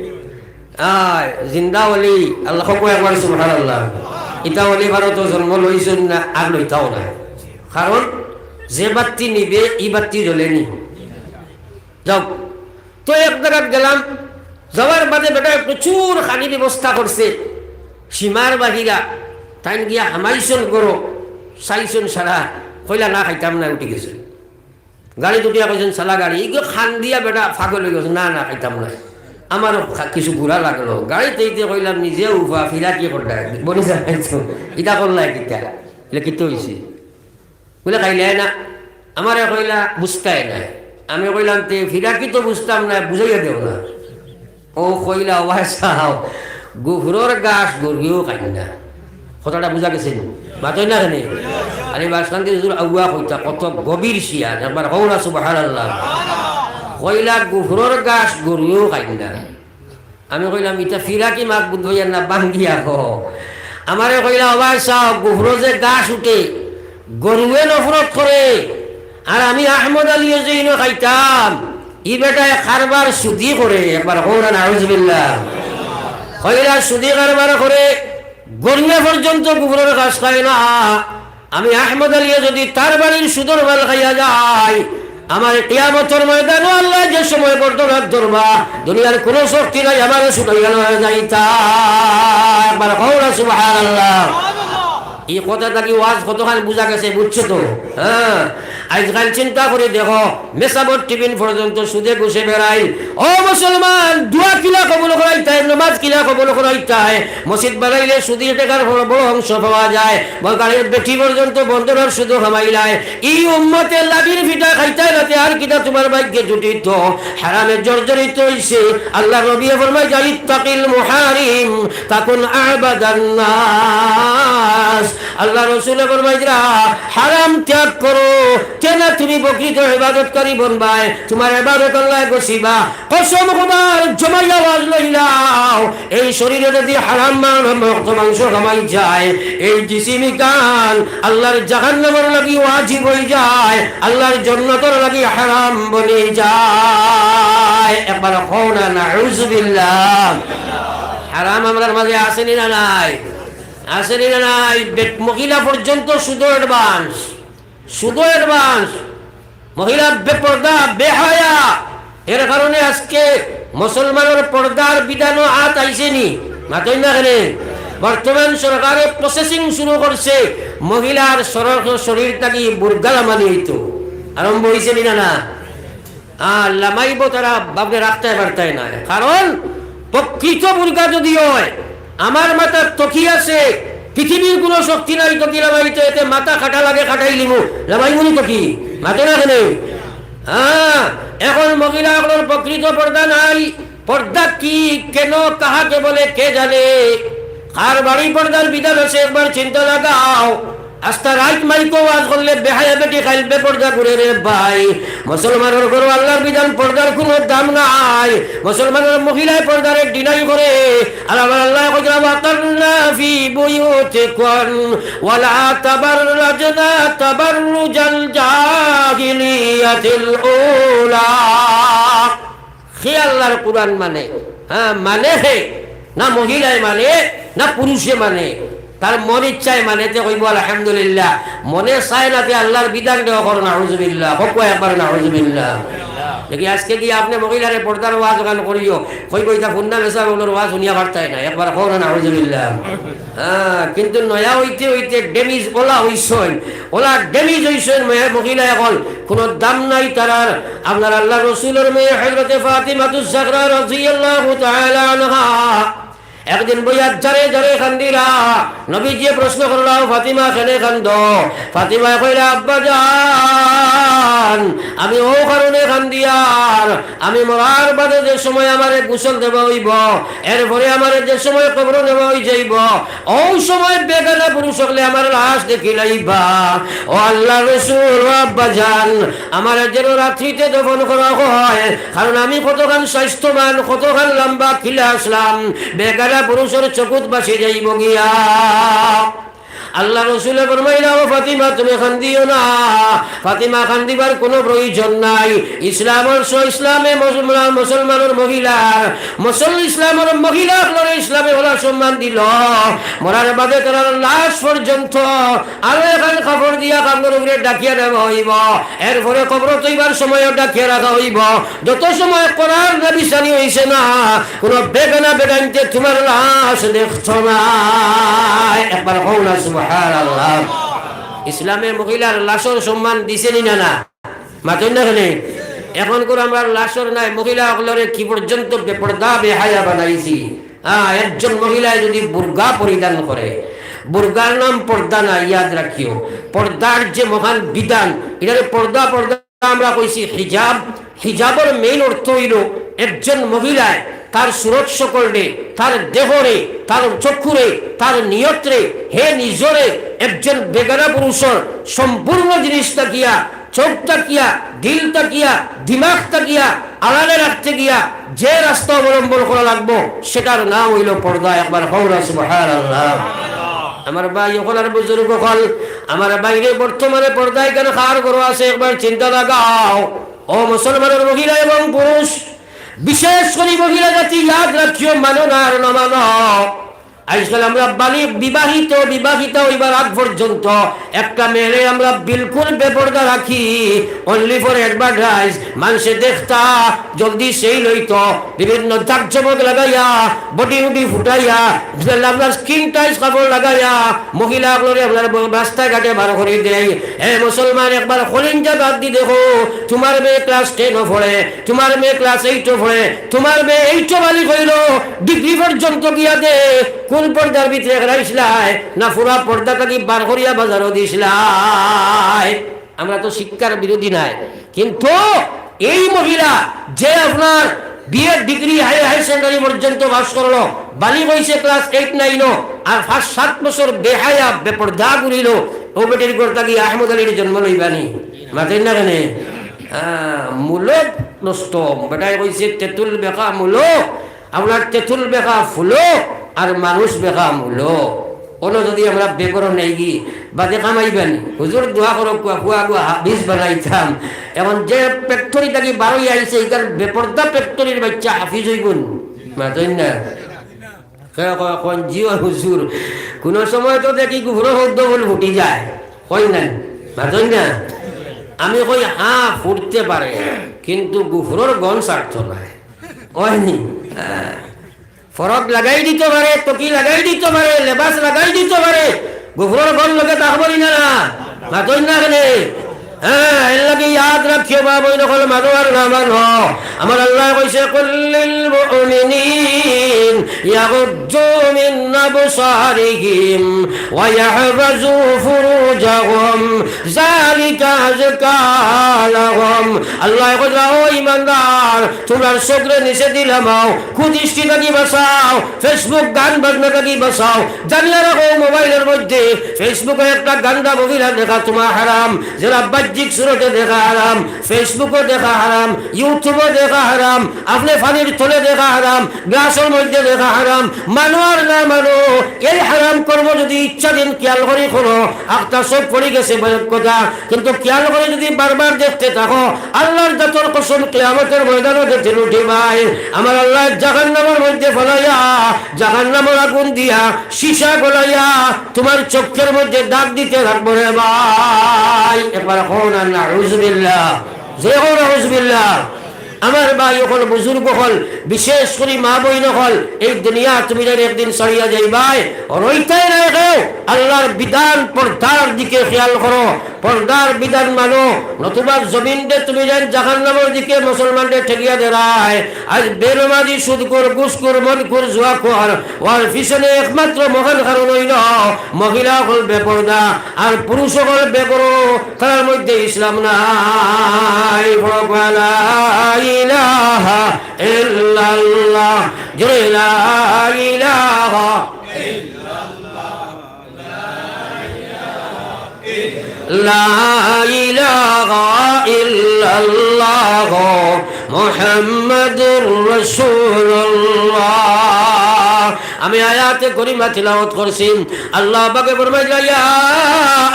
আয়, জিন্দা ওলি, আল্লাহ কও একবার সুবহানাল্লাহ। ইতা ওলি বারো তো জন্ম লইছইন না, আর লইতাও না। কারণ যে বাত্তি নিবে, ই বাত্তি জ্বলে নি। যাও, তো এক জাগাত গেলাম, যাওয়ার বাদে বেটায় প্রচুর খানির ব্যবস্থা করছে, সীমার বাহিরা, তাইন গিয়া হামাইছইন ঘরো, চাইছইন সারা, কইলা, "না, খাইতাম না", উঠি গেছে। গাড়িত উঠিয়া কইছইন, "চালা গাড়ি।" ইগু কান্দিয়া বেটা পাগল অইগেছে, "না, না, খাইতাম না।" আমারও খা-, কিছু ঘুরা লাগলো। গাড়িত উঠতে কইলাম, "নিজে উফা, ফিরাকি করলা।" বনি যা খাইছো। ইটা করলা কিতা? বলে, "কিতা অইছে?" বলে, "খাইলায় না।" আমারে কইলা, "বুঝতায় না।" আমি কইলাম, "তে ফিরাকি তো বুঝতাম না, বুঝাইয়া দেও না।" অউ কইলা, "ও ভাই সাব, গুফরর গাছ গরুয়েও খাইন না।" কথাটা বুঝা গেছে নি? মাতইন না কেনে? আরে বাসকান্দি হুজুর আউয়া কইতা, কত গভীর শিয়ার, একবার কও না সুবহানাল্লাহ। কইলা, "গুফরর গাছ গরুয়েও খাইন না।" আমি কইলাম, "ইটা ফিরাকি মাত বুঝাইয়া না, ভাঙ্গিয়া কও।" আমারে কইলা, "ও ভাই সাব, গুফরো যে গাছ উঠে, গরুয়ে নফরত করে, আর আমি আহমদ আলীয়ে যে ইনো খাইতাম, ই বেটায় কারবার সুদি করে।" একবার কও না, নাউজুবিল্লাহ। কইলা, "সুদি কারবার করে, গরুয়ে পর্যন্ত গুফরর গাছ খায় না। আমি আহমদ আলীয়ে যদি তার বাড়ির সুদর মাল খাইয়া যাই, আমার কিয়ামতর ময়দানো আল্লায় যে সময় গর্দনাত ধরবা, দুনিয়ার কুনু শক্তি নাই আমারে ছুটাইয়া লইয়া যাইতা।" একবার কও না সুবহানাল্লাহ। ই কথা থাকি ওয়াজ কতখান বুঝা গেছে, বুঝছো তো? হ্যাঁ, আইজকাল চিন্তা করি দেখো, মেসাবর টিফিন পর্যন্ত সুদে ঘুষে বেড়াইল। ও মুসলমান, দোয়া কিলা কবুল করাইতায়, নমাজ কিলা কবুল করাইতায়, মসজিদ বানাইলে সুদির টেকার বড়, বড় অংশ পাওয়া যায়। বল, গাড়ির বেটি পর্যন্ত বন্দরর সুদো কামাইলায়। ই উম্মতে লাঠির ফিটা খাইতায় নাতে আর কিতা তুমার ভাগ্যে জুটিত? হারামে জর্জরিত অইছে। আল্লার নবীয়ে ফরমাইছইন, "ইত্তাকিল মাহারিম তাকুন আবাদান নাস।" আল্লার রসুলে ফরমাইছইন, "হারাম ত্যাগ করো, তে না তুমি প্রকৃত ইবাদতকারী বনবায়, তুমার ইবাদত আল্লায় গছিবা।" কসম খোদার, জমাইয়া ওয়াজ লইলাও। এই শরীরে যদি হারাম মান-, রক্ত মাংস কামাই যায়, এই জিসিম ইখান আল্লার জাহান্নামর লাগি ওয়াজিব অই যায়, আল্লার জন্নতর লাগি হারাম বনি যায়। একবার কও না, নাউজুবিল্লাহ। হারাম আমরার মাঝে আছে নি না নাই? আছে নি না নাই? বে-, মহিলা পর্যন্ত সুদো advance। সুদো advance, মহিলা বেপর্দা, বেহায়া। এর কারণে আজকে মুসলমানর পর্দার বিধানো আত আইছে নি? মাতইন না কেনে? বর্তমান সরকারে processing শুরু করছে, মহিলার সর-, শরীর থাকি বুরকা লামানি অইতো। আরম্ভ অইছে নি না, না? আর লামাইবো তারা, বাপরে রাখতায় পারতায় নায়। কারণ প্রকৃত বুরকা যদি অয়, আমার মাথাত তকি আছে, পৃথিবীর কুনু শক্তি নাই তকি লামাইতো, এতে মাথা কাটা লাগে কাটাইলিমু, লামাইমু নি তকি? মাতো না কেনে? হ্যাঁ, এখন মহিলা অকলর প্রকৃত পর্দা নাই। পর্দা কি, কেন, কাহাকে বলে, কে জানে? কার বাড়ি পর্দার বিধান আছে, একবার চিন্তা লাগাও। আস্তা রাইত মাইকো ওয়াজ করলে বেহায়া বেটি খাইল বেপর্দা করে রে ভাই। মুসলমানর ঘরো আল্লার বিধান পর্দার কুনু দাম নাই। মুসলমানর মহিলায় পর্দারে deny করে। আর আমার আল্লায় কইরা, "ওয়াকারনা ফি বুয়ুতিকুন ওয়ালা তাবাররাজনা তাবাররুজাল জাহিলিয়াতিল উলা।" হে আল্লার কুরআন মানে, হ্যাঁ, মানে হে, না মহিলায় মানে, না পুরুষে মানে, তার মন ইচ্ছায় মানে, তে কইবো আলহামদুলিল্লাহ। মনে চায় না, তে আল্লার বিধান দেওয়া করো, নাউজুবিল্লাহ। কও একবার নাউজুবিল্লাহ। দেখি আজকে গিয়া আপনে মহিলারে পর্দার ওয়াজ অখান করিও, কইবো, "ইতা হুন্না মেসাব অকলর ওয়াজ হুনিয়া পারতায় না।" একবার কও না, নাউজুবিল্লাহ। হ্যাঁ, কিন্তু নয়া অইতে অইতে damage অলা অইছইন, অলা damage অইছইন মে-, মহিলা অকল, কুনু দাম নাই তারার। আপনার আল্লার রসুলর মেয়ে হযরতে ফাতিমাতুজ জাহরা রাদিয়াল্লাহু তাআলা আনহা একদিন বইয়া জারে জারে কান্দিরা। নবীজিয়ে প্রশ্ন করলা, "ও ফাতিমা, কেনে কান্দো?" ফাতিমায় কইলা, "আব্বা জান, আমি অউ কারণে কান্দিয়ার, আমি মরার বাদে যে সময় আমারে গোসল দেওয়া অইবো, এরপরে আমারে যে সময় কবরো নেওয়া অইযাইবো, অউ সময় বেগানা পুরুষ অকলে আমার লাশ দেখিলাইবা। ও আল্লার রসুল, ও আব্বা জান, আমারে যেন রাত্রিতে দফন করা হয়, কারণ আমি কতখান স্বাস্থ্যবান, কতখান লম্বা কিলা আছলাম, বেগানা পুরুষর চকুত বাসি যাইবো গিয়া।" আল্লার রসুলে ফরমাইলা, "ও ফাতিমা, তুমি কান্দিও না।" ফাতিমা কান্দিবার কুনু প্রয়োজন নাই। ইসলামর স-, ইসলামে মুসলমান, মুসলমানর মহিলার, মুসল-, ইসলামর মহিলা অকলরে ইসলামে অলা সম্মান দিলো। মরার বাদে তারার লাশ পর্যন্ত আরো এখান কাপড় দিয়া কাপড়র উপরে ঢাকিয়া দেওয়া অইবো। এরপরে কবরো থইবার সময়ও ঢাকিয়া রাখা অইবো। যত সময় করার না বিছানি অইছে না, কুনু বেগানা বেগাইন্তে তুমার লাশ দেখতো নায়। একবার কও না সুবহানাল্লাহ। ইসলামে মহিলার লাশর সম্মান দিছে নি না, না? মাতইন না কেনে? এখন করে আমরার লাশর নাই, মহিলা অকলরে কি পর্যন্ত বেপর্দা বেহায়া বানাইছি। হ্যাঁ, একজন মহিলায় যদি বুরকা পরিধান করে, বুরকার নাম পর্দা না, ইয়াদ রাখিও। পর্দার যে মহান বিধান, ইটারে পর্দা, পর্দা আমরা কইছি হিজাব। হিজাবর মেইন অর্থ অইলো একজন মহিলায় তার সুরত সকলরে, তার দেহরে, তার চক্ষুরে, তার নিয়তরে, হে নিজরে একজন বেগানা পুরুষর সম্পূর্ণ জিনিস থাকিয়া, চোখ থাকিয়া, দিল থাকিয়া, দিমাগ থাকিয়া আড়ালে রাখতে গিয়া যে রাস্তা অবলম্বন করা লাগবো, সেটার নাম অইলো পর্দা। একবার কও না সুবহানাল্লাহ। আমার ভাই অকল আর বুজুর্গ অকল, আমার বাইরে বর্তমানে পর্দায় কেন কার ঘরো আছে, একবার চিন্তা লাগাও। ও মুসলমানের মহিলা এবং পুরুষ, বিশেষ করি মহিলা জাতি, ইয়াদ রাখিও, মানো না আর না মানো, আজকাল আমরা বালি-, বিবাহিত, বিবাহিতা অইবার আগ পর্যন্ত একটা মেয়েরে আমরা বিলকুল বেপর্দা রাখি, only for advertise। মানষে দেখতা, জলদি সেই লইতো, বিভিন্ন জাকজমক লাগাইয়া, বডি উডি ফুটাইয়া, আপনার skin tight কাপড় লাগাইয়া মহিলা অকলরে আপনার ব-, রাস্তাঘাটে বার করি দেয়। এ মুসলমান, একবার কলিঞ্জা বাদ দি দেখো, তোমার মেয়ে ক্লাস টেনও পড়ে, তোমার মেয়ে ক্লাস এইটও পড়ে, তোমার মেয়ে এইটও বালিগ অইলো, ডিগ্রি পর্যন্ত গিয়া দে, কোন পর্দার ভিতরে রাখছিলায়? না পুরা পর্দা থাকি বার করিয়া বাজারো দিছিলায়? আমরা তো শিক্ষার বিরোধী নাই, কিন্তু এই মহিলা যে আপনার BA degree high, high secondary পর্যন্ত পাস করলো, বালিগ অইছে ক্লাস এইট নাইনও, আর পাঁচ সাত বছর বেহায়া বেপর্দা ঘুরিলো, ও বেটির ঘর থাকি আহমদ আলীর জন্ম লইবানি? মাতইন না কেনে? হ্যাঁ, মূলো নষ্ট। বেটায় কইছে, "তেঁতুল বেকা মূলো, আপনার তেঁতুল বেকা ফুলো, আর মানুষ বেকা মূলো।" অনো যদি আমরা বেপরো নেই গি, বাদে কামাইবানি। হুজুর দোয়া করো, কুয়া, কুয়া, কুয়া হাফিজ বানাইতাম। এখন যে ফ্যাক্টরি থাকি বারই আইছে, এখান বেপর্দা ফ্যাক্টরির বাচ্চা হাফিজ অইবো নি? মাতইন না। কে কয়, কোন জিও হুজুর? কোনো সময় তো দেখি গুফরর হদ্দ বল ফুটি যায়। কই নাই? মাতইন না। আমি কই, হ্যাঁ, ফুটতে পারে, কিন্তু গুফরর গন্ধ ছাড়তো নায়। অয়নি? হ্যাঁ। ফরক লাগাই দিতো পারে, টুপি লাগাই দিতো পারে, লেবাস লাগাই দিতো পারে, গুফরর গন্ধ লগে থাকবো নি না? মাতইন না কেনে? হ্যাঁ, এর লাগি ইয়াদ রাখিও, মা বইন অকল, মানো আর না মানো, আমার আল্লায় কইছে, "কুল্লিল মুমিনিন ইয়াগুদ্দু মিন আবসারিহিম ওয়া ইয়াহফাজু ফুরুজাহুম, যালিকা আযকা লাহুম।" আল্লায় কইরা, "ও ইমানদার, তুমরার চোখরে নিচেদি লামাও, কুদৃষ্টি থাকি বাঁচাও, Facebook গান বাজনা থাকি বাঁচাও।" জানিয়া রাখো, মোবাইলর মধ্যে Facebook-ও একটা গান্দা মহিলা দেখা তুমার হারাম, যেরা বাহ্যিক সুরতে দেখা হারাম, Facebook-ও দেখা হারাম, YouTube-ও দেখা হারাম, আপনে পানির তলে দেখা হারাম, গ্লাসর মধ্যে দেখা হারাম। মানো আর না মানো, এই হারাম কর্ম যদি ইচ্ছাধীন খেয়াল করি করো, একটা চোখ পড়ি গেছে বয়স কথা, কিন্তু খেয়াল করি যদি বারবার দেখতে থাকো, আল্লার জাতর কসম, কিয়ামতর ময়দানো দেখতে উঠিবায়। আমার আল্লায় জাহান্নামর মধ্যে ফালাইয়া, জাহান্নামর আগুন দিয়া, সীসা গলাইয়া, তুমার চক্ষের মধ্যে দাগ দিতে থাকবো রে ভাই। একবার কও না, নাউজুবিল্লাহ। জোরে কও, নাউজুবিল্লাহ। আমার ভাই অকল, বুজুর্গ অকল, বিশেষ করি মা বইন অকল, এই দুনিয়া তুমি যেন একদিন ছাড়িয়া যাইবায়, রইতায় নায় কেউ। আল্লার বিধান পর্দার দিকে খেয়াল করো, পর্দার বিধান মানো, নতুবা জমিনরে তুমি যেন জাহান্নামর দিকে মুসলমানরে ঠেলিয়া দেরায়। আজ বেনমাজি, সুদখোর, ঘুষখোর, মদখোর, জুয়াখোর, ওর পিছনে একমাত্র মহান কারণ অইলো মহিলা অকল বেপর্দা আর পুরুষ অকল বেপরো, তারার মধ্যে ইসলাম নাই। পড়ো, লা ইলাহা ইল্লাল্লাহ। জোরে, লা ইলাহা। লা ইলাহা ইল্লাল্লাহ মুহাম্মাদুর রাসূলুল্লাহ। আমি আয়াতে করিমা তিলাওয়াত করছি। আল্লাহ পাকে ফরমাইলা, "ইয়া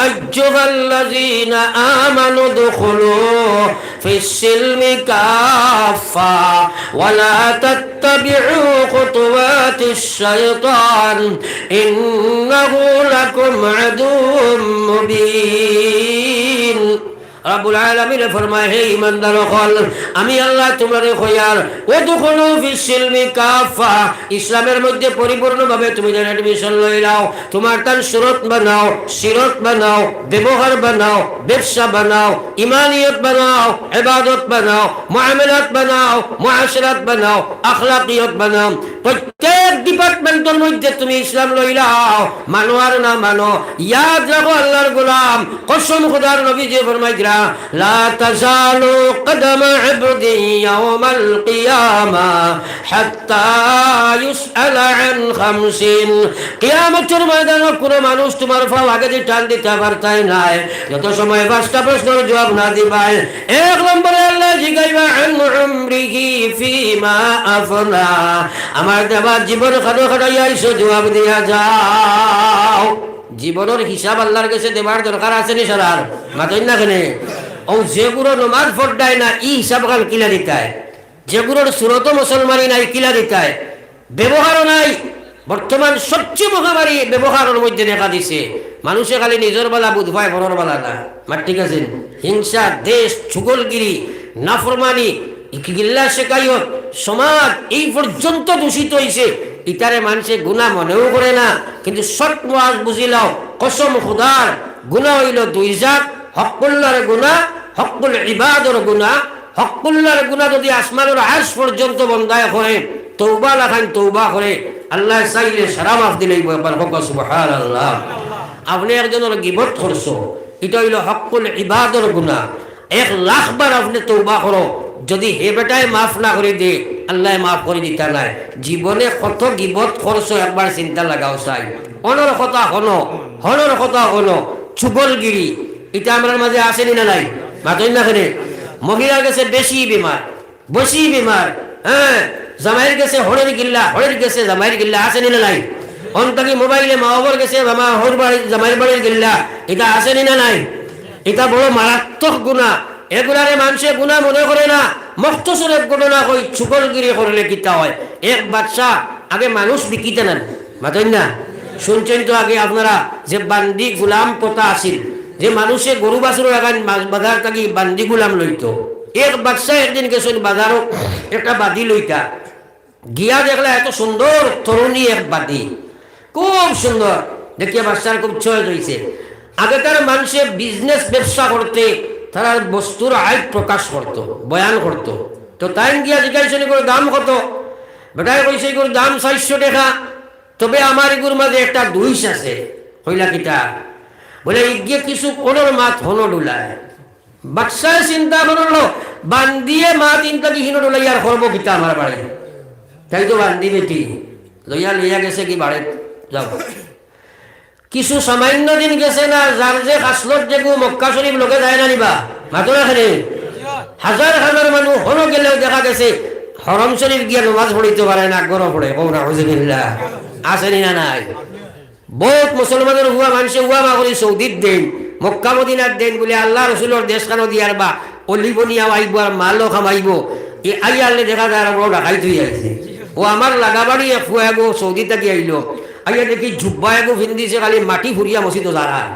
আইয়ুহাল্লাযীনা আমানু দুখুলু ফিস সিলমি কাফফা ওয়া লা তাত্তাবিউ খুতুওয়াতিশ শাইতান ইন্নাহু লাকুম আদুউম মুবিন।" রাব্বুল আলামিনে ফরমায়, "হে ইমানদার অকল, আমি আল্লায় তুমরারে কইয়ার, উদখুলু ফিস সিলমি কাফফা, ইসলামের মধ্যে পরিপূর্ণভাবে তুমি যেন admission লইলাও, তুমার তান সুরত বানাও, সিরত বানাও, ব্যবহার বানাও, ব্যবসা বানাও, ইমানিয়ত বানাও, ইবাদত বানাও, মুআমালাত বানাও, মুআশারাত বানাও, আখলাকিয়ত বানাও।" প্রত্যেক departmentর মধ্যে তুমি ইসলাম লইলাও, মানো আর না মানো, ইয়াদ রাখো আল্লাহর গোলাম, কসম খোদার নবীজি ফরমাইরা, "লা তাজালু কদামা আবদিন ইয়াউমাল কিয়ামা হাত্তা ইউসআলা আন খামসিন।" কিয়ামতর ময়দানো কোনো মানুষ তুমার পাও আগেদি টান দিতা পারতায় নায়, যত সময় পাঁচটা প্রশ্নর জবাব না দিবায়। এক নম্বরে আল্লায় জিগাইবা, "আন উমরিহি ফিমা আফনা।" আমার দেওয়া জীবন খানো খাটাইয়া আইছো, জবাব দিয়া যাও। জীবনর হিসাব আল্লাহর গেছে দেবার দরকার আছে নি সারার? মাতইন না কেনে? ও যেগুলো নমাজ পড়তায় না, ই হিসাব খান কিলা দিতায়? যেগুলোর সুরত মুসলমানি নাই, কিলা দিতায়? ব্যবহারও নাই। বর্তমান সবচেয়ে মহামারী ব্যবহারর মধ্যে দেখা দিছে। মানুষে খালি নিজর বালা বুঝ পায়, পরর বালা না। মাত ঠিক আছে? হিংসা, দ্বেষ, চুগলগিরি, নাফরমানি, গিল্লা শেকায়ত, সমাজ এই পর্যন্ত দূষিত হইছে। ইতারে মানষে গুনা মনেও করে না, কিন্তু সৎ ওয়াজ বুঝিলাও, কসম খুদার, গুনা হইল দুই জাত, হক্কুল্লার গুনা, হক্কুল ইবাদর গুনা। হক্কুল্লার গুনা যদি আসমানর আরশ পর্যন্ত বন্দায় করে, তৌবা লাখান তৌবা করে, আল্লায় চাইলে সারা মাফ দিলাইবো। একবার কউক্কা সুবহানাল্লাহ। আপনে একজনর গিবত করছো, ইটা হইল হক্কুল ইবাদর গুনা। এক লাখ বার আপনে তৌবা করো, যদি হে বেটায় মাফ না করি দে, আল্লায় মাফ করি দিতা নায়। জীবনে কত গিবত করছো, একবার চিন্তা লাগাও চাই। অনর কথা হনো, হনর কথা হনো, চুগলগিরি, ইটা আমরার মাঝে আছে নি না নাই? মাতইন না কেনে? মহিলার গেছে বেশি বেমার, বেশি বেমার, হ্যাঁ, জামাইর গেছে হড়ের গিল্লা, হড়ের গেছে জামাইর গিল্লা, আছে নি না নাই? অন থাকি মোবাইলে মা বাবার গেছে জামা-, হড় বাড়ি, জামাইর বাড়ির গিল্লা, ইটা আছে নি না নাই? ইটা বড় মারাত্মক গুনা। এগুলারে মানষে গুনা মনে করে না। মখতসর এক ঘটনা কই, চুগলগিরি করলে কিতা হয়। এক বাদশা আগে মানুষ বিকিতা না, মাতইন না? শুনছইন তো আগে আপনারা যে বান্দি গুলাম প্রথা আছিল, যে মানষে গরু বাছুর লাখান মা-, বাজার থাকি বান্দি গুলাম লইতো। এক বাদশা একদিন গেছইন বাজারো একটা বাদি লইতা, গিয়া দেখলা এত সুন্দর তরুণী এক বাদি, খুব সুন্দর, দেখিয়া বাদশার খুব চয়েস হইছে। আগেকার মানষে business ব্যবসা করতে তারার বস্তুর আইব প্রকাশ করতো, বয়ান করতো। তো তাইন গিয়া জিজ্ঞাসা করে, "দাম কত?" বেটায় কইছে, "ইগুর দাম চাইরশো টেকা, তবে আমার ইগুর মাঝে একটা দুইষ আছে।" কইলা, "কিতা?" বলে, "ইগিয়ে কিছু কলর মাত হনো ডুলায়।" বাদশায় চিন্তা করলো, "বান্দিয়ে মাত ইন থাকি হিনো ডুলাইয়া আর করবো কিতা আমার বাড়ি?" তাই তো বান্দি বেটি লইয়া লইয়া গেছে কি বাড়ি, যাও। কিছু সামান্য দিন গেছে না, যার যে খাসলত যেগু মক্কা শরীফ লগে যায় না নি বা, মাতো না কেনে? হাজার হাজার মানুষ হনো গেলেও দেখা গেছে হরম শরীফ গিয়া নমাজ পড়িতো পারে না, ঘরো পড়ে, কও নাউজুবিল্লাহ। আছে নি না নাই? বহুত মুসলমানর হুয়া মানষে হুয়া মা করি সৌদিত দেইন, মক্কা মদিনাত দেইন, বলে আল্লাহ রসুলর দেশখানো দিয়ার বা অলি বনিয়াও আইবো আর মালও কামাইবো। এ আইয়া আনলে দেখা যায় আর বড় ডাকাইত হইয়া আইছে। ও আমার লাগাবাড়ি এক ফুয়া এগো সৌদি থাকি আইলো, আইয়া দেখি জুব্বা এগো ফিন্দিছে, খালি মাটি ফুরিয়া মসজিদো যারা।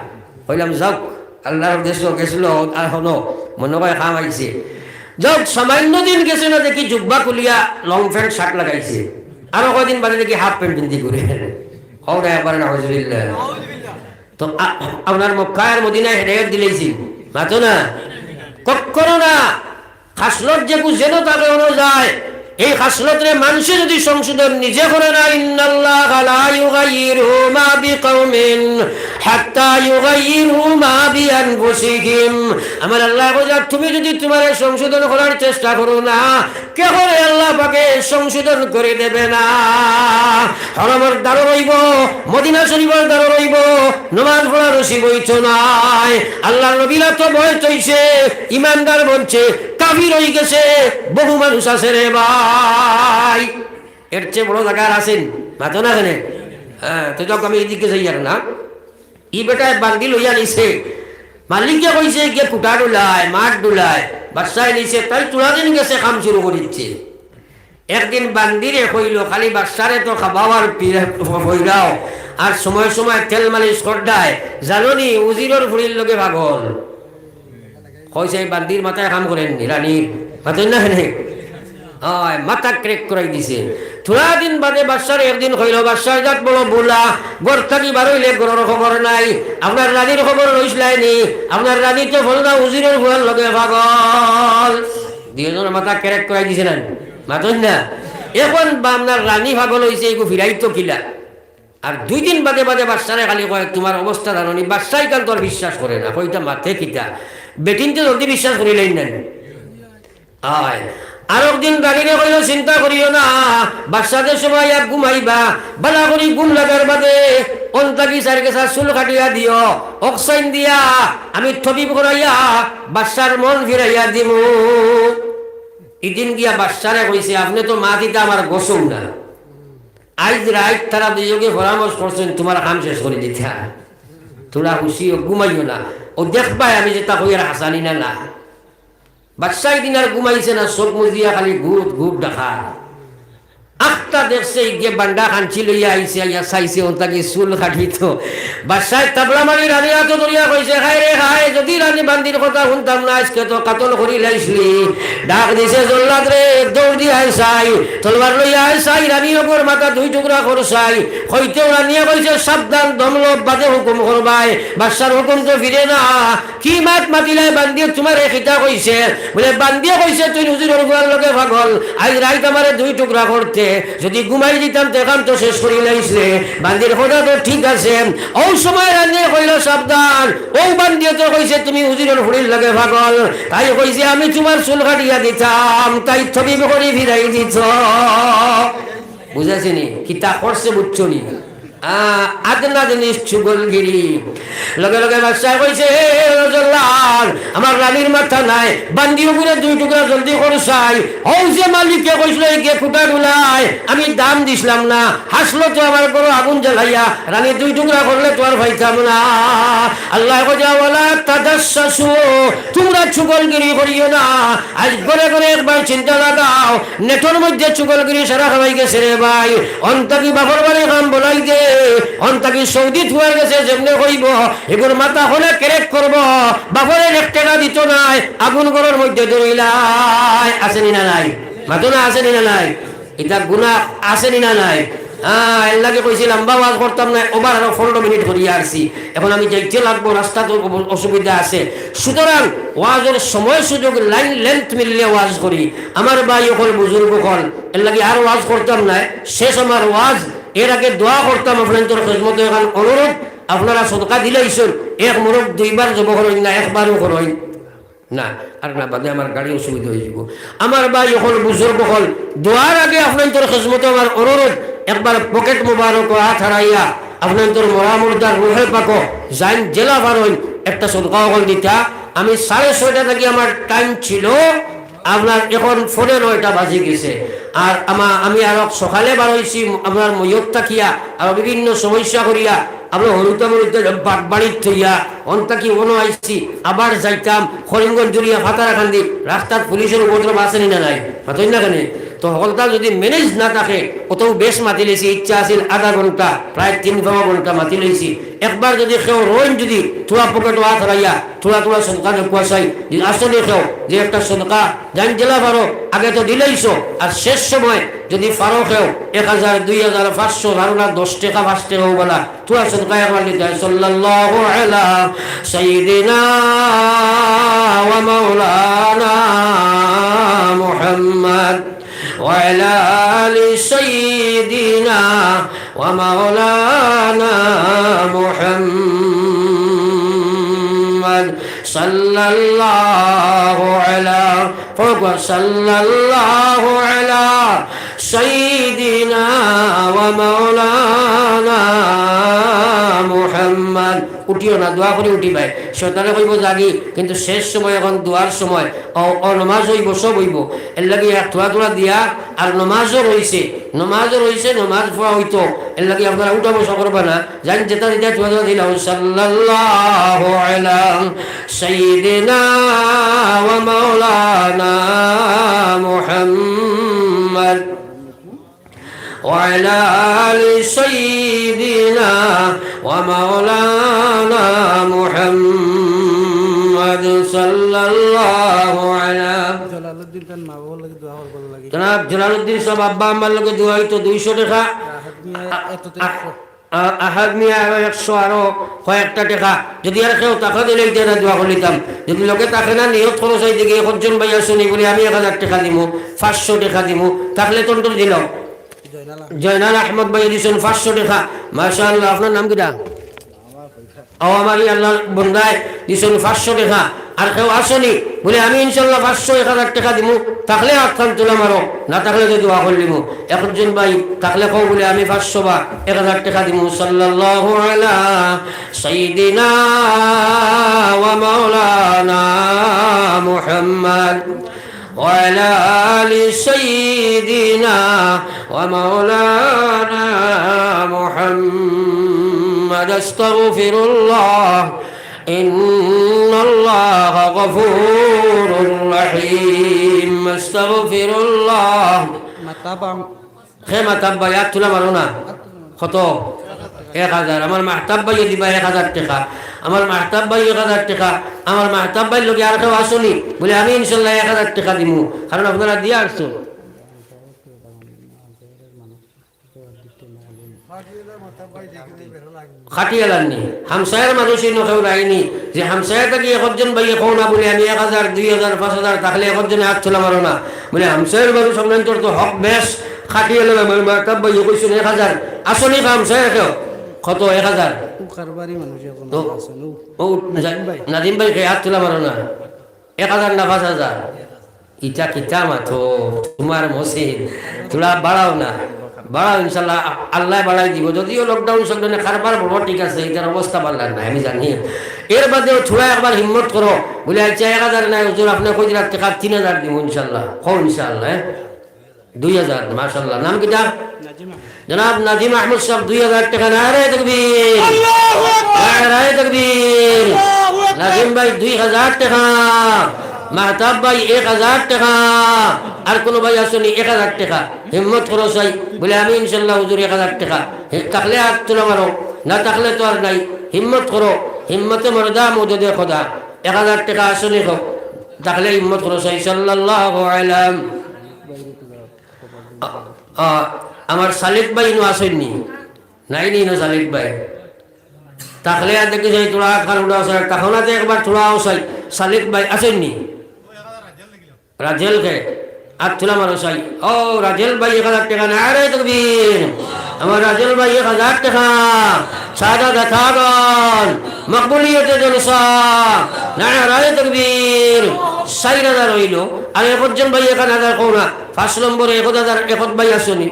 কইলাম, "যাউক, আল্লাহর দেশো গেছিল, আর হনো মনে হয় কাম আইছে।" যাউক, সামান্য দিন গেছে না, দেখি জুব্বা খুলিয়া লং প্যান্ট শার্ট লাগাইছে, আরো কয়দিন বাদে দেখি হাফ প্যান্ট ফিন্দি ঘুরে। কও না একবার নাউজুবিল্লাহ। তো আ-, আপনার মক্কায় আর মদিনায় হেদায়েত দিলাইছিল, মাতো না? কখনো না। খাসলত যেগু যেন থাকে হনো যায়, এই খাসলতরে মানষে যদি সংশোধন নিজে করে না, ইন্নাল্লাহা লা ইউগাইয়িরু মা বিকাউমিন হাত্তা ইউগাইয়িরু মা বিআনফুসিহিম। আমার আল্লায় কইরা, তুমি যদি তুমারে সংশোধন করার চেষ্টা করো না, কেহরে আল্লাহ পাকে সংশোধন করি দেবে না। হরমর দ্বারো রইবো, মদিনা শরীফর দ্বারো রইবো, নমাজ পড়া নসিব অইতো নায়। আল্লাহর নবীরা তো বয়স অইছে, ইমানদার বনছে, কাফির অইগেছে, বহু মানুষ আছে রে ভাই। এর চেয়ে বড় জাগা আর আছে নি? মাতো না কেনে? হ্যাঁ, তো যাউক, আমি এদিকে যাইয়ার না। ই বেটায় বান্দি লইয়া নিছে। মালিকে কইছে, "গিয়া কুটা ডুলায়, মাঠ ডুলায়।" বাদশায় নিছে, তাই তুরা দিন গেছে, কাম শুরু করিছে। একদিন বান্দিরে কইলো, "খালি বাদশারে তো খাবাও আর পি-, পইরাও, আর সময় সময় তেল মালিশ করতায়। জানো নি, উজিরর ফুড়ির লগে পাগল।" কইছে, "এই বান্দির মাথায় কাম করের নি, রানীর।" মাতইন না কেনে? অয়, মাথা crack করাই দিছে। থুড়া দিন বাদে বাদশারে একদিন কইলো, "বাদশা, ইজাত বড় বুলা, ঘর থাকি বারইলে ঘরর খবর নাই। আপনার রানীর খবর লইছলায় নি? আপনার রানী তো ফলনা উজিরর ফুয়ার লগে পাগল।" দুইওজনর মাথা crack করাই দিছে না? মাতইন না? এখন বা আপনার রানী পাগল অইছে, এগু ফিরাইতো কিলা? আর দুই দিন বাদে বাদে বাদশারে খালি কয়, "তুমার অবস্থা জানো নি?" বাদশায় ইখান তো আর বিশ্বাস করে না, কয়, "ইটা মাতে কিতা? বেটিন্তে জলদি বিশ্বাস করিলাইন না নি?" অয়। আরক দিন রানীরে কইলো, "চিন্তা করিও না, বাদশা যে সময় এক ঘুমাইবা, বালা করি ঘুম লাগার বাদে অন থাকি চাইর গেছা চুল কাটিয়া দিও, অকসাইন দিয়া আমি তবিব করাইয়া বাদশার মন ফিরাইয়া দিমু।" ইদিন গিয়া বাদশারে কইছে, "আপনে তো মাতিতা আমার গছও না।" আইজ রাইত তারা দুইওগে পরামর্শ করছইন, "তুমার কাম শেষ করি দিতা। থুড়া হুশিও, ঘুমাইও না। অউ দেখবায় আমি যেটা কইয়ার হাছানি না না।" বাদশা ইদিন আর ঘুমাইছে না, চউখ মুজিয়া খালি ঘুট ঘুট ডাকার। আখতা দেখছে, ইগে বান্ডা কাঞ্চি লইয়া আইছে, আইয়া চাইছে, অন থাকি চুল কাটিতো। বাদশায় তাবলা মারি রানীর আতো ধরিয়া কইছে, "খায় রে খায়, যুদি রানী বান্দির কথা হুনতাম না, আইজকে তো কাতল করিলাইছলি।" ডাক দিছে, "জল্লাদ রে, দৌড় দিয়া আয় চাই, তলোয়ার লইয়া আয় চাই, রানী অগুর মাথা দুই টুকরা কর চাই।" কইতেউ রানীয়ে কইছে, "সাবধান, দম লও, বাদে হুকুম করবায়, বাদশার হুকুম তো ফিরে না।" "কি মাত মাতিলায় বান্দিয়ে, তুমারে কিতা কইছে?" বলে, "বান্দিয়ে কইছে তুই উজিরর ফুয়ার লগে পাগল, আইজ রাইত আমারে দুই টুকরা করতে, যুদি ঘুমাই দিতাম তে কাম তো শেষ করিলাইছলে।" বান্দির কথা তো ঠিক আছে। অউ সময় রানীয়ে কইলো, "সাবধান, অউ বান্দিয়ে তো কইছে তুমি উজিরর ফুড়ির লগে পাগল, তাই কইছে আমি তুমার চুল কাটিয়া দিতাম, তাই তবিব করি ফিরাই দিত।" বুঝাইছে নি? কিতা করছে বুঝছো নি? আ, আদনা জিনিস চুগলগিরি। লগে লগে বাদশায় কইছে, "হে জল্লাদ, আমার রানীর মাথা নাই, বান্দি অগুরে দুই টুকরা জলদি কর চাই।" অউ যে মালিকে কইছিল, "ইগে কুটা ডুলায়, আমি দাম দিছলাম না, হাসলো তো আমার ঘরো আগুন জ্বালাইয়া, রানী দুই টুকরা করলে তো আর পাইতাম না।" আল্লায় কইছে, "ওয়ালা তাজাসসাসু, তুমরা চুগলগিরি করিও না।" আইজ ঘরে ঘরে একবার চিন্তা লাগাও, নেটর মধ্যে চুগলগিরি সারা খাওয়াই গেছে রে ভাই। অন থাকি বাপর বাড়ি কাম বলাই দে, অন থাকি সৌদি থুয়ার গেছে যেমনে কইবো, এগুর মাথা হলে crack করবো। বাপরে এক টেকা দিত নায়, আগুন ঘরর মধ্যে ধরিলায়। আছে নি না নাই? মাতো না, আছে নি না নাই? ইতা গুনা আছে নি না নাই? হ্যাঁ, এর লাগি কইছি লম্বা ওয়াজ করতাম না, ওবার আরো পনেরো মিনিট করিয়া আরছি। এখন আমি যাইতে লাগবো, রাস্তাত অ-, অসুবিধা আছে। সুতরাং ওয়াজর সময় সুযোগ, লাইন লেন্থ মিললে ওয়াজ করি। আমার ভাই অকল, বুজুর্গ অকল, এর লাগি আর ওয়াজ করতাম না। শেষ আমার ওয়াজ, এর আগে দোয়া করতাম আপনাইনতর খেজমতো। এখন অনুরোধ, আপনারা সদকা দিলাইছইন, এক মোরগ দুইবার জবো করইন না, একবারও করইন। না, আর না, বাদে আমার গাড়ি অসুবিধা অইযিবো। আমার ভাই অকল, বুজুর্গ অকল, দোয়ার আগে আপনাইনতর খেজমতো আমার অনুরোধ, একবার পকেট মোবারকো আত হারাইয়া, আপনাইনতর মরা মুর্দার রুহে পাকো, জান যেলা পারইন, একটা সদকা অকল দিতা। আমি সাড়ে ছয়টা থাকি আমার টাইম ছিল, আপনার এখন পৌনে নয়টা বাজি গেছে। আর আমা-, আমি আরো সকালে বারইছি, আপনার মইয়ত থাকিয়া, আরো বিভিন্ন সমস্যা করিয়া, আমরা হরুতা মরুতা বাগবাড়িত থইয়া, অন থাকি অনো আইছি, আবার যাইতাম, করিমগঞ্জ জুড়িয়া ফাতারাকান্দি, রাস্তাত পুলিশর উপদ্রব আছে নি না নাই? মাতইন না কেনে? তো হকলতা যদি ম্যানেজ না থাকে, অত বেশ মাতিলাইছি, ইচ্ছা আছিল আধা ঘন্টা, প্রায় তিন পাওয়া ঘন্টা মাতিলাইছি। একবার যদি কেউ রইন, যদি থুড়া পকেটো আত হারাইয়া, থুড়া থুড়া সদকা দেওয়া চাই, যদি আসলে কেউ যে একটা সদকা জান যেলা পারো, আগে তো দিলাইছো, আর শেষ সময় যদি পারো কেউ এক হাজার, দুই হাজার, পাঁচশো, পারো না দশ টেকা, পাঁচ টেকা অউ বালা, থুড়া সদকা একবার দিতা। সাল্লাল্লাহু আলা সাইয়্যিদিনা ওয়া মাওলানা মুহাম্মদ ওয়া আলা আলি সাইয়্যিদিনা ওয়া মাওলানা মুহাম্মদ সাল্লাল্লাহু আলা, পড়ো, সাল্লাল্লাহু আলা সাইয়্যিদিনা ওয়া মাওলানা মুহাম্মদ। উঠিও না, দোয়া করি উঠিবায়। শয়তানে কইবো যাগি, কিন্তু শেষ সময়, এখন দোয়ার সময়, অ, অ, নমাজ অইবো, সব অইবো। এর লাগি এক থুড়া থুড়া দিয়া, আর নমাজও রইছে, নমাজও রইছে, নমাজ পড়া অইতো। এর লাগি আপনারা উঠা বসা করবা না। জান যেতা দিতা থুড়া থুড়া দিলাও। সাল্লাল্লাহু আলা সাইয়্যিদিনা ওয়া মাওলানা মুহাম্মদ। وعلى آل سيدنا ومولانا محمد صلى الله জলালউদ্দিন সাব আব্বা আম্মার লগে দোয়া অইতো দুইশো টেকা। আ-, আ-, আ-, আহাদ মিয়া আরো একশো, আরো কয়েকটা টেকা। যুদি আর কেউ থাকো দিলে ইতা না দোয়া করিতাম। যুদি লগে থাকে না, নিয়ত করো চাই দেখি, একজন ভাই আছইন নি বুলি আমি এক হাজার টেকা দিমু, পাঁচশো টেকা দিমু, থাকলে তন্ত্র দিলাম। জয়নাল আহমদ ভাই দিছইন পাঁচশো টেকা। মাশাআল্লাহ, আপনার নাম কিতা? ও আমার ই আল্লাহর বন্দায় দিছইন পাঁচশো টেকা। আর কেউ আছইন নি? বুলি আমি ইনশাআল্লাহ পাঁচশো, এক হাজার টেকা দিমু। থাকলে আতখান তুলা মারো, না থাকলে তো দোয়া করি দিমু। একজন ভাই থাকলে কও বুলি আমি পাঁচশো বা এক হাজার টেকা দিমু। সাল্লাল্লাহু আলা সাইয়্যিদিনা ওয়া মাওলানা মুহাম্মদ। وعلى آل سيدنا ومولانا محمد. أستغفر الله، إن الله غفور رحيم. أستغفر الله. মাতাব আম- হে মাতাব ভাই, আত তুলা মারো না। কত? এক হাজার। আমার মাহতাব ভাইয়ে দিবা এক হাজার টেকা। আমার মাহতাব ভাই এক হাজার টেকা। আমার মাহতাব ভাইর লগে আর কেউ আছইন নি? বুলি আমি ইনশাআল্লাহ এক হাজার টেকা দিমু, কারণ আপনারা দিয়া আসছো। খাটিয়ালার নি, হামসায়ার মানুষ ইনো কেউ রাইনি, যে হামসায়া থাকি একজন ভাইয়ে কও না বুলি আমি এক হাজার, দুই হাজার, পাঁচ হাজার, থাকলে একজনে আত তুলা মারো না। বুলি হামসায়ার মানুষ আপনার তো হক বেশ, খাটিয়ালার আমার মাহতাব ভাইয়ে কইছইন এক হাজার। আছইন নি হামসায়া কেউ? কত? এক হাজার। ও কারবারি মানুষ এখন তো আছে, ও। ও, নাজিম ভাই। নাজিম ভাই কে আত তুলা মারো না। এক হাজার না পাঁচ হাজার? ইটা কিতা মাতো, তুমার মসজিদ। তুলা বাড়াও না। বাড়াও ইনশাআল্লাহ, আল্লায় বাড়াই দিবো। যদিও lockdown চলতেছে, কারবার বড় ঠিক আছে, ইটার অবস্থা ভালা নায়, আমি জানি। এর বাদেও তুলা একবার হিম্মত করো। বুলি, "আচ্ছা, এক হাজার নায় হুজুর, আপনে কই দিলা টেকা, তিন হাজার দিমু ইনশাআল্লাহ।" কও ইনশাআল্লাহ, হ্যাঁ? দুই হাজার, মাশাআল্লাহ। নাম কিতা? নাজিম আহমদ। জনাব নাজিম আহমদ সাব, দুই হাজার টেকা। নারায়ে তাকবীর। আল্লাহু আকবার। নারায়ে তাকবীর। আল্লাহু আকবার। নাজিম ভাই, দুই হাজার টেকা। মাহতাব ভাই, এক হাজার টেকা। আর কুনু ভাই আছইন নি? এক হাজার টেকা। হিম্মত করো চাই। বুলি, "আমি ইনশাআল্লাহ হুজুর এক হাজার টেকা।" হে, থাকলে আত তুলা মারো। না থাকলে তো আর নাই। হিম্মত করো। হিম্মতে মর্দা মওজুদে খোদা। এক হাজার টেকা আছইন নি কও? থাকলে হিম্মত করো চাই। সাল্লাল্লাহু আলাইহি। আ, আ, আমার সালিক ভাই ইনো আছইন নি? নাই নি ইনো সালিক ভাই? থাকলে আর দেখি যাই, তুলা আতখান উঠাও চাই, তখন আছে একবার তুলাও চাই। সালিক ভাই আছইন নি? রাজেল কে? আত তুলা মারো চাই। ও, রাজেল ভাই এক হাজার টেকা, নারায়ে তাকবীর। আমার রাজেল ভাই এক হাজার টেকা। সাদা দেখাগন। মকবুলিয়তে জলসা। নারায়ে তাকবীর। চাইর হাজার অইলো। আর একজন ভাই এক হাজার কও না। পাঁচ নম্বরে এক হাজার, এক ভাই আছইন নি?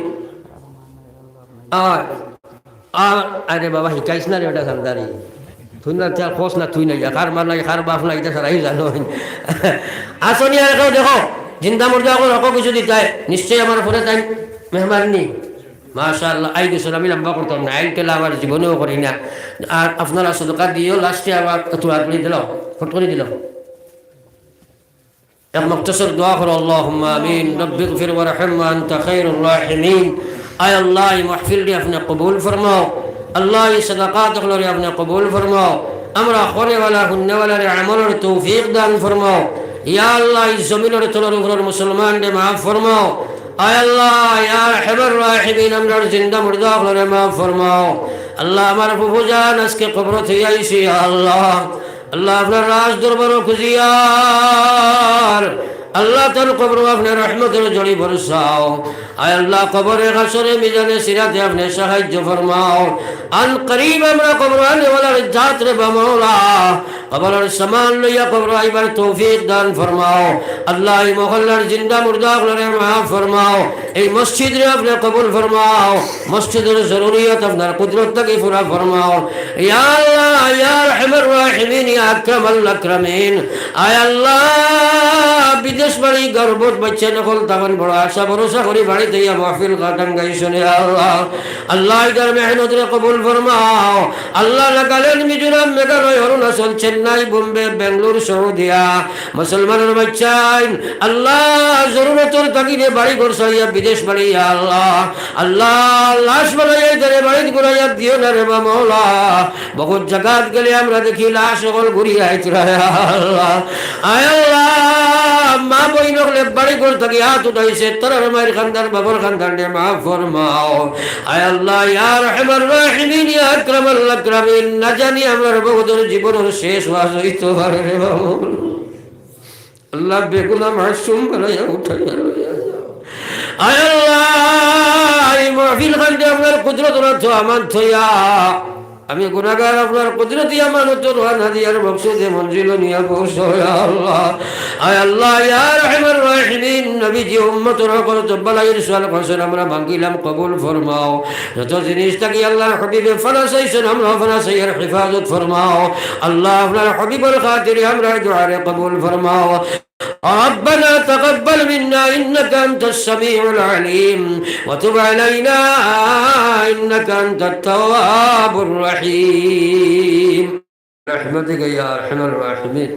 আর, আর, আরে বাবা, হিকাইস না রে, ওটা গান্ধারি। তুই না, তুই আর কস না, তুই না, ইয়া, কার মা নাই, কার বাপ নাই, ইটা সারাই জানো। আছইন নি আর কেউ দেখো, জিন্দা মুর্দা অকল হক কিছু দিতায়, নিশ্চয় আমার ফোনে তাই মেহমান নি। মাশাআল্লাহ, আই গেছইন, আমি লম্বা করতাম না, আইন কেলা আমার জীবনেও করি না। আর আপনারা সদকা দিও, লাস্টে আবার একটু হাত করে দিল, ফট করে দিল। এক মুখতসর দোয়া করো, আল্লাহুম্মা আমিন। রব্বিগফির ওয়ারহাম ওয়া আনতা খায়রুর রাহিমিন। আয় আল্লাহ, এই মাহফিলরে আপনে কবুল ফরমাও। আল্লাহ, এই সাদাকাত অকলরে আপনে কবুল ফরমাও। আমরা কওনেওয়ালা, হুননেওয়ালারে আমলর তৌফিক দান ফরমাও। ইয়া আল্লাহ, এই জমিনর তলর উপরর মুসলমানরে মাফ ফরমাও। আয় আল্লাহ, ইয়া আরহামার রাহিমিন, আমরার জিন্দা মুর্দা অকলরে মাফ ফরমাও। আল্লাহ, আমার ফুফুজান আজকে কবরো থুই আইছি, ইয়া আল্লাহ। আল্লাহ, আপনার রাজ দরবারো খুজিয়ার। আল্লাহ, তান কবরো আপনে রহমতর ঝড়ি বরসাও। আয় আল্লাহ, কবরে হাশরে মিজানে সিরাতে আপনে সাহায্য ফরমাও। আন করিব আমরা কবরো আনেওয়ালার জাত রে বা মওলা, কবরর সামান লইয়া কবরো আইবার তৌফিক দান ফরমাও। আল্লাহ, এই মহল্লার জিন্দা মুর্দা অকলরে মাফ ফরমাও। এই মসজিদরে আপনে কবুল ফরমাও। মসজিদর জরুরিয়ত আপনার কুদরত থাকি পুরা ফরমাও। ইয়া আল্লাহ, ইয়া আরহামার রাহিমিন, ইয়া আকরামাল আকরামিন। আয় আল্লাহ, বিদেশ বাড়ি গর্ভত বাচ্চা নকল তখন বড় আশা ভরসা করি বাড়িত ইয়া মাহফিল কাটান গাইছইন, ইয়া আল্লাহ। আল্লাহ, ইতার মেহনতরে কবুল ফরমাও। আল্লাহ, নাগাল্যান্ড, মিজোরাম, মেঘালয়, অরুণাচল, চেন্নাই, বোম্বে, বেঙ্গালুরু, সৌদিয়া, মুসলমানর বাচ্চাইন, আল্লাহ, জরুরতর তাগিদে বাড়ি ঘর ছাড়িয়া বিদেশ বাড়ি, ইয়া আল্লাহ, আল্লাহ, লাশ বানাইয়া ইতারে বাড়িত ঘুরাইয়া দিও না রে বা মওলা। বহুত জাগাত গেলে আমরা দেখি লাশ অকল ঘুরিয়া আইতরা, ইয়া আল্লাহ। আয় আল্লাহ, মা বইন অকলে বাড়ি ঘর থাকি আত উঠাইছে, তারার মায়ের খান্দান, বাবার খান্দান রে মাফ ফরমাও। আয় আল্লাহ, ইয়া আরহামার রাহিমিন, ইয়া আকরামাল আকরামিন, না জানি আমরার বউতর জীবনর শেষ ওয়াজ অইতো পারে রে বাবা। আল্লাহ, বেগুনা মাসুম বানাইয়া উঠাইয়া লইয়া যাও। আয় আল্লাহ, এই মাহফিল খানরে আপনার কুদরতর আতো আমানত থইয়া, আমি গুনাহগার, আপনার কুদরতি আমানতর হাদিয়ার মকসুদে মঞ্জিল নিয়া পৌঁছাও, ইয়া আল্লাহ। আয় আল্লাহ, ইয়া আরহামার রাহিমিন, নবীজি উম্মতর হকর তো বালাইর সওয়াল করছইন, আমরা ভাঙ্গিলাম, কবুল ফরমাও। যত জিনিস থাকি আল্লাহর হাবিবে ফানা চাইছইন, আমরা ফানা চাইয়ার হেফাজত ফরমাও। আল্লাহ, আপনার হাবিবর খাতিরে আমরার দোয়ারে কবুল ফরমাও। ربنا تقبل منا إنك أنت السميع العليم وتب علينا إنك أنت التواب الرحيم برحمتك يا أرحم الراحمين.